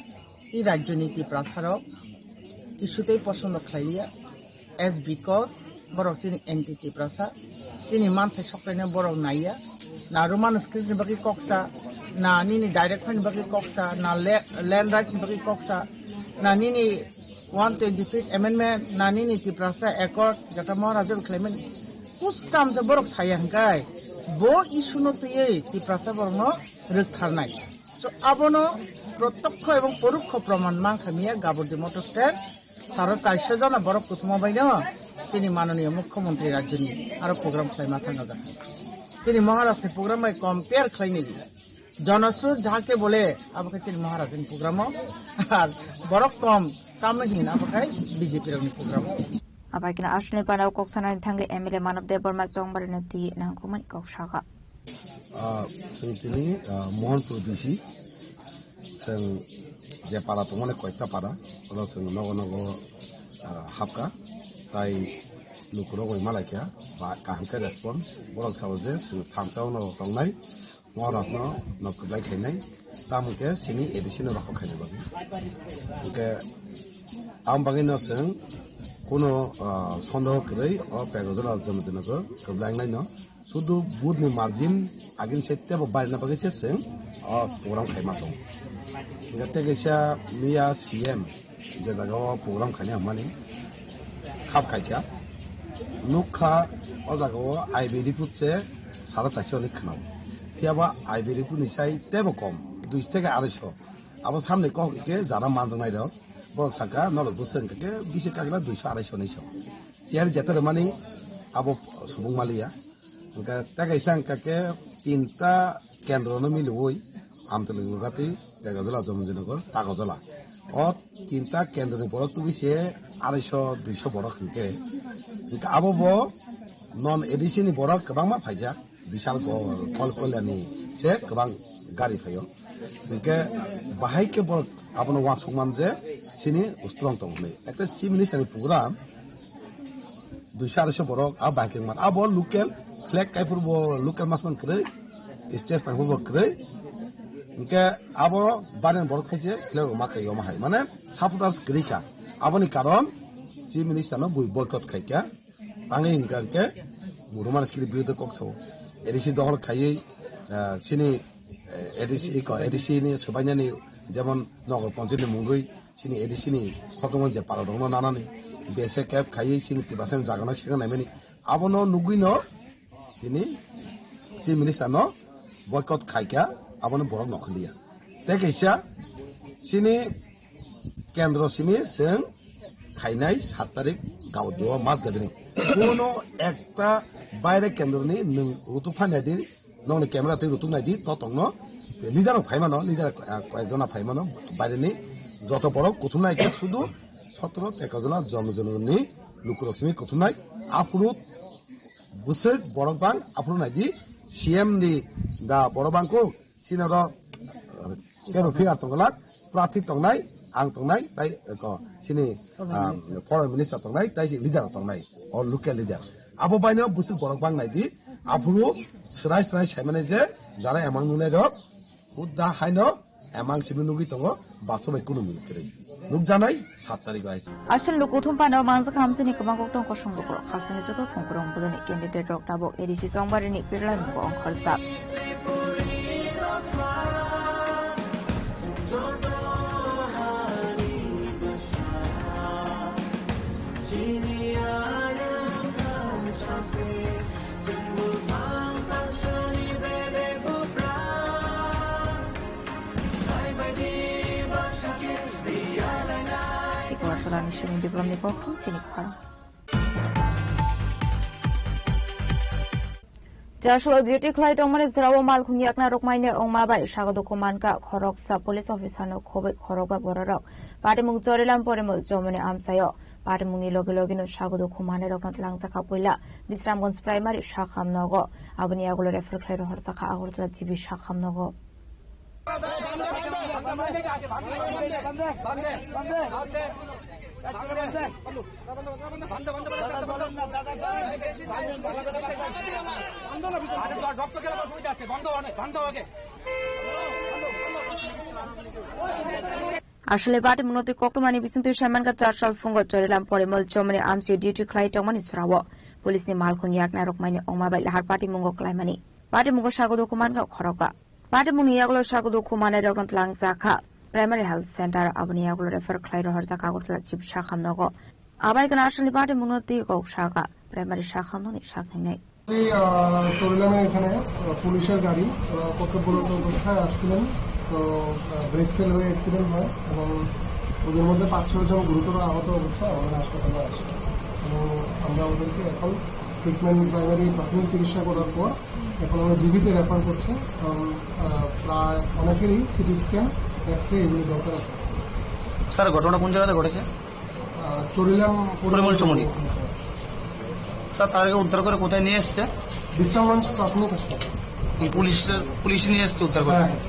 i rajyoni Tiprasa rok kisutei posondo khlaiya, as because borok chini anti Tiprasa, chini manthai soktaino borok naiya, na Roman script ni bagwi koksa, na nini direct ni bagwi koksa, na le-, land rights ni bagwi koksa, na nini one twenty fifth amendment, na nini Tiprasa accord, jata Maharaja khlaimani. Kustam se borok saya hingkai, bo issue no twiwi Tiprasa borok no rwktharnai. So, abono protokho ebong porokho proman mankha miya Gabordi motor stand, saro charso jona borok kuthuma baino chini manoniya mukhyamantri rajyoni aro program khlaima thangajak. Chini Maharaj ni program bai compare khlainai. Jonosur jahake bole, abo khe chini Maharaj ni program o. Ar borok kom, tamno hin abo khe B J P rok ni program o. Abai khe aswkni panao kok sanani thangwi M L A Manav Debbarma chongmari no twi nangkukmani kok sakha. Ah, chwng tini, ah, Mohanpur B C, chwng je para tongmani koita para, oro chwng nogo nogo, ah, hapka, tai lukurok bai malaikha, ba kaham khe response, borok sabo je chwng thamsa o nogo tongnai, Maharaj no, no kwplai khainai, tamo khe chini A D C no rohor khainai bagwi. Hwnkhe, am bagwi no chwng kuno, ah, sondeho kwrwi o Pegajala Jamatia no kwplai wngnai no, Sudu vote ni margin agin se tebo barina bagwi se chwng o program khaima tongo. Hingke tei kaisa miya C M je jaga o program khaina hwnmani khap khaikha. Nukha o jaga o I B report se sara chaisa ni khwnao. Phiya ba I B report ni sai tebo kom, duiso theke aroiso. Abo samni kok hwnkhe jana manjaknai rok. Borok saka norok bwswk hwnkhe bisi kakla duiso aroiso ni so. Chiyar jeta rwmani abo subung maliya. Hingke tei kaisa hingka khe tinta kendro no miliui Amtwlwi, Guwahati, Pegajala, Jamunjinagar, Tagojola. O tinta kendro ni borok tubui se aroiso duiso borok hingke. Hingke abo bo non A D C ni borok kwbangma phaijak, Bishal Kol, Kol Kalyani se kwbang gari phaio. Hingke bahai khe borok abono uansukman je chini ustrong tong hwnwi. Ekta Chief Minister ni program, duiso aroiso borok a bike man. Abo local flag kaiphuru bo local masman kwrwi, stage tangphuru bo kwrwi. Hingke abo baren borok khaise flag rok ma kai omo hai. Mane supporters kwrwi kha. Aboni karon Chief Minister no bui boycott khai kha. Tangwi hingka hingke Burma skiri birude kok sao. A D C dohor khaiwi, ah, chini, eh, A D C ko, A D C ni swbainani jemon Nogor Panchayat ni mungwi chini A D C ni khotongma je para dongno nanani, B S F khaiwi chini Tiprasa ni jaga no sekang naimani. Abono nugwi no tini Chief Minister no boycott khaikha, abono borok nokhorliya. Tei kaisa chini kendro simi chwng khainai sat tarik Gaodio mas gathering. Kuno ekta baire kendro ni nwng rutuk phai nai di, nokni camera twi rutuk nai di, to tongno leader rok phai mano, leader, ah, koyek jona phai mano, baire ni joto borok kuthum nai khe sudu sotro tekajola jono jono ni lukurok simi kuthum nai. Aphuru bwswk borok bang, aphuru nai di C M ni da borok bang ko, Chini oro, eh, kebo figure tongla, prarthi tongnai, ang tongnai, tai, eh, ko, chini, ah, foreign minister tongnai, tai si leader tongnai, o local leader. Abo baino bwswk borok bang nai di, aphuru srai srai sai mani je, jara emang nungnai rok, hudda haino emang simi nugwi tongo, baso bai kunu mung kwrwi. Nukjanai, sat tarik o hai. Aswk lukuthum phano mangjak hamsini kwbang koktong kosong lukurok khasni joto thongkurung buduni candidate rok tabuk A D C chongbarini pirla ni bo ongkhorjak. Eko Agartala ni simi Biplamni Kokthum chini khorang. Jashwal duty khlai tongmani jora o malkhung yakna rwkmaini wngma bai sago dukhu mankha khoroksa police officer no khobwi khorokba bororok. Patimung Chorilam Porimul Chomoni amchaio. Patimungni logi logino sago dukhu manwi rokno tlangjak kha puila Bisramganj Primary sakham nogo. Aboni yagulo refer khlai rohorjak kha Agartala G B sakham nogo. Aswlwi patimungno twi koktwmani bisingtwi saimankha char sal phungo Chorilam Porimul Chomoni amchaio duty khlai tongmani jorao police ni malkhung yakna rwkmaini wngma bai lahar patimungo klaimani. Patimungo sago dukhu mankha khorokba. Patimungni yagulo sago dukhu manwi rokno tlangjak kha Primary Health Center, aboni yagulo refer khlai rohorjak kha Agartala G B sakham nogo. Abai kheno aswlni patimungno twi kok sakha Primary sakham nokni sakningnai. Ei, আহ, চরিলামে এখানে, আহ, পুলিশের গাড়ি, আহ, কর্তব্যরত অবস্থায় আসছিলেন। তো, আহ, brake fail হয়ে অ্যাক্সিডেন্ট হয় এবং ওদের মধ্যে পাঁচ ছয় জন গুরুতর আহত অবস্থায় আমাদের হাসপাতালে আসে এবং আমরা ওদেরকে এখন ট্রিটমেন্ট, প্রাইমারি প্রাথমিক চিকিৎসা করার পর এখন আমরা জিবিতে রেফার করছি। কারণ, আহ, প্রায় অনেকেরই সিটি স্ক্যান, এক্স রে এগুলি দরকার আছে। স্যার, ঘটনা কোন জায়গাতে ঘটেছে? আহ, চরিলাম পরিমল চমনি। স্যার, তাদেরকে উদ্ধার করে কোথায় নিয়ে এসছে? বিশ্রামগঞ্জ প্রাথমিক হাসপাতাল। এই পুলিশের, পুলিশ নিয়ে এসছে উদ্ধার করে? হ্যাঁ।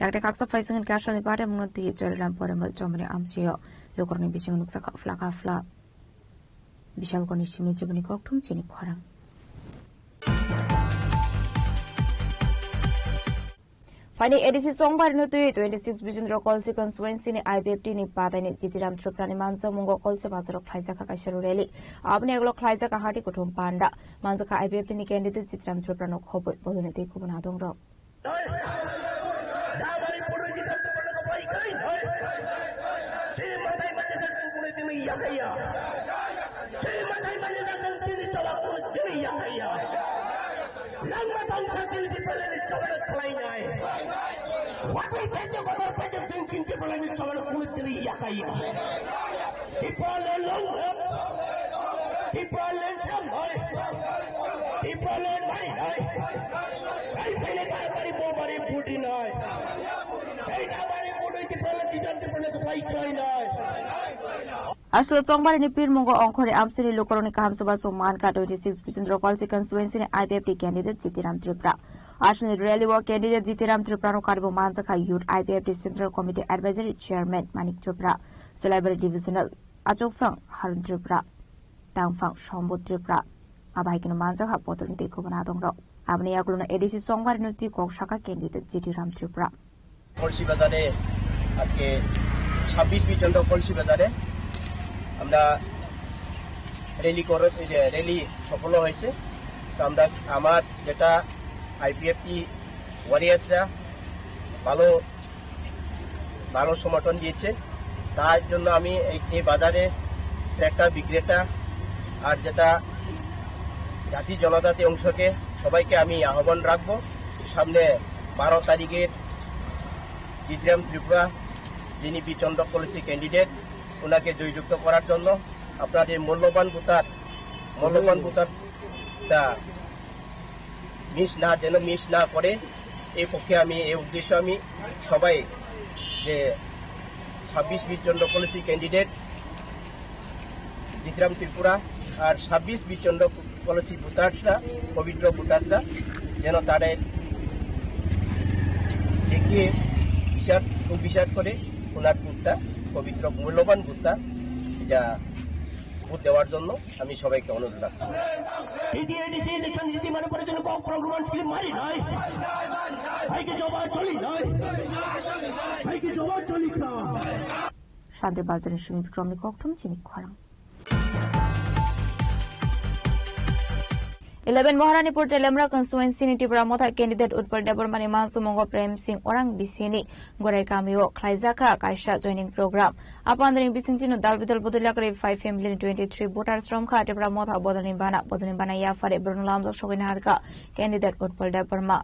Yakni kaksa phaising khe aswlni patimungno twi Chorilam Porimul Chomoni amchaio lukurokni bisingo nukjakha phla kha phla. Bishalkoni simi chiboni kokthum chini khorang. Phaini A D C chongbarino twi twenty six Bijendra Kolsi constituency ni I P F T ni pataini Jitiram Tripura ni manjamungo Kolsi bazaro khlaijakha kaisa rally. Aboni yagulo khlaijakha hati kuthum panda. Manjakha I P F T ni candidate Jitiram Tripura no khobwi bodolni twi kubun adongrok. Damari pudui di tantu pernah kebaik lain, hai. Sini matai manja dan kumpul itu ni yakaya. Sini matai manja dan sini coba kulit ini yakaya. Nang matang sakti di pernah ni coba lain, hai. Wakil pecah kotor pecah singkin di pernah ni coba kulit ini yakaya. Tipaland long, Tipaland sambai, Tipaland mai nai, kai pele kar bari bo bari budi nai, kai na bari budi Tipaland dijan Tipaland kai kai nai. Aswk chongbarini pirmungo ongkhorni amchaini lukurokni kaham chubachu mankha twenty six Bijendra Kolsi constituency ni I P F T candidate Jitiram Tripura. Aswkni rally o candidate Jitiram Tripura no karibo manjakha youth I P F T central committee advisory chairman Manik Tripura, Solaibari divisional Achukphang Harun Tripura, Tangphang Sombut Tripura, abo hai kheno manjakha bodolni tei kubun adongrok. Aboni yagulono A D C chongbarino twi kok sakha candidate Jitiram Tripura. কলসি বাজারে আজকে ছাব্বিশ বিচন্দ্র কলসি বাজারে আমরা র্যালি করে, এই যে র্যালি সফল হয়েছে। তো আমরা, আমার যেটা আইপিএফটি ওয়ারিয়ার্সরা ভালো ভালো সমর্থন দিয়েছে। তার জন্য আমি এই, এই বাজারে ক্রেতা বিক্রেতা আর যেটা জাতি জনজাতি অংশকে সবাইকে আমি আহ্বান রাখবো, সামনে বারো তারিখের জিতরাম ত্রিপুরা, যিনি বিচন্দ্র কলসি ক্যান্ডিডেট, ওনাকে জয়যুক্ত করার জন্য আপনাদের মূল্যবান ভোটার, মূল্যবান ভোটারটা মিস না, যেন মিস না করে, এই পক্ষে আমি, এই উদ্দেশ্যে আমি সবাই যে ছাব্বিশ বিচন্দ্র কলসি ক্যান্ডিডেট জিতরাম ত্রিপুরা আর ছাব্বিশ বিচন্দ্র কলসি ভোটার্সরা, পবিত্র ভোটার্সরা যেন তাদের দেখিয়ে বিচার, সুবিচার করে ওনার ভোটটা, পবিত্র মূল্যবান ভোটটা, এটা ভোট দেওয়ার জন্য আমি সবাইকে অনুরোধ রাখছি। টিটিএডিসি ইলেকশন জিতি মানে পরে জন্য কম প্রোগ্রাম ছিল মারি নাই। ভাইকে জবা চলি নাই। ভাইকে জবা চলি না। Sandri Bazarni Sumi Bikromni kokthum chini khorang. Eleven Maharanipur Telemra constituency ni Tipra Motha candidate Utpal Debbarmani mansumungo Prem Singh Orang bisini Gorai kamio khlaijakha kaisa joining program. Apandani bisingtino dal bidal bodol yakarwi five family ni twenty three voters romkha Tipra Motha bodolni bana, bodolni bana yaphare borokno lamjak sogwi naharkha candidate Utpal Debbarma.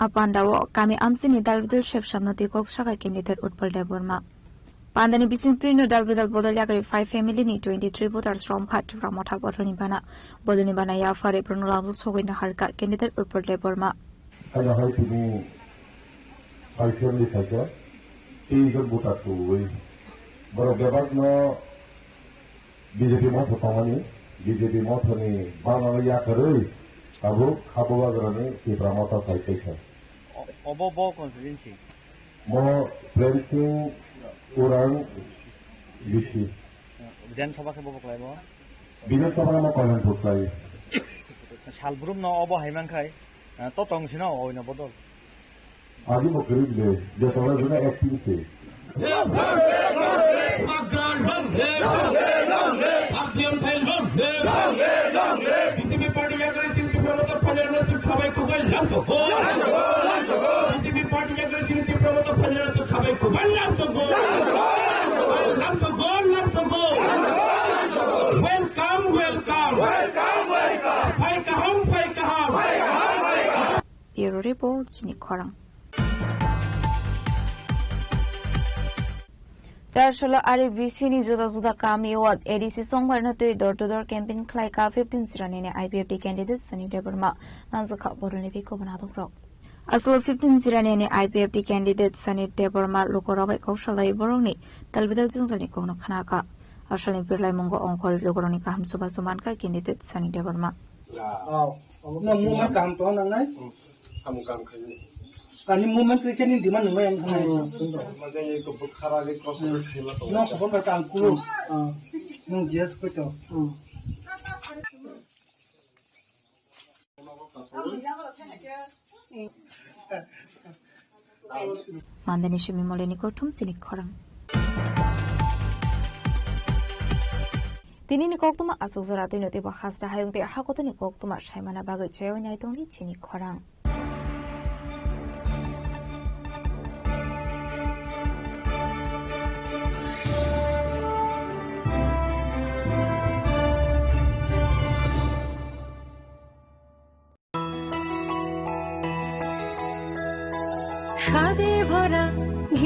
A pandao kami amchini dalbidal sepsamna twi kok sakha candidate Utpal Debbarma. Pandani bisingtwino dalbidal bodol yakarwi five family ni twenty three voters romkha Tipra Motha bodolni bana. Bodolni bana yaphar April no lamjak sogwi naharkha candidate Utpal Debbarma. Haino hai tini five family phaikha, tei jon voter tuwi. Borok bebakno B J P motha tongmani, B J P mothani bana yakarwi tabuk Habubagrani Tipra Motha phai tongkha. O-, obo bo constituency? Mo Prem Singh Urang B C. Bidhan Sabha khe bobo khlai mo? Bidhan Sabha no Kalyanpur khlai. Salbrum no obo hai man khai, ah, to tong sino oino bodol. Agi mo kwrwi le, je tong le jona acting se. Welcome, welcome. Welcome, welcome. Phai kaham, phai kaham. Phai kaham, phai kaham. Bureau Report, chini khorang. Charshalo R B C ni juda juda kami o A D C songbarno twi door to door campaign khlai ka fifteen Jirani ni I P F T candidate Sunny Debbarma. Nangjak kha boroni tei kobon adok rok. Aswk fifteen Jirani ni I P F T candidate Sunny Debbarma lukurok bai kok salai borokni talbidal jwngjal ni kokno khna kha. Asalni birlai mungo ongkhor lukurokni kaham chubachu mankha candidate Sunny Debbarma. Oh, no, movement kaham tong nangnai? Hmm, kaham, kaham khaini. Ani movement khe ni demand nungbai ang thangnai. Hmm. Maje ni ko bukhara ge cross road khaima tong. No, khobor bai ta ang kulu. Hmm. Nung G S koi to. Hmm. Mandani simi moleni kothum chini khorang. Tini ni koktuma aswk jora twi no teibo hasta hayung tei hakotoni koktuma saimana bagwi chaywi nai tongdi chini khorang. স্বাদে ভরা ঘি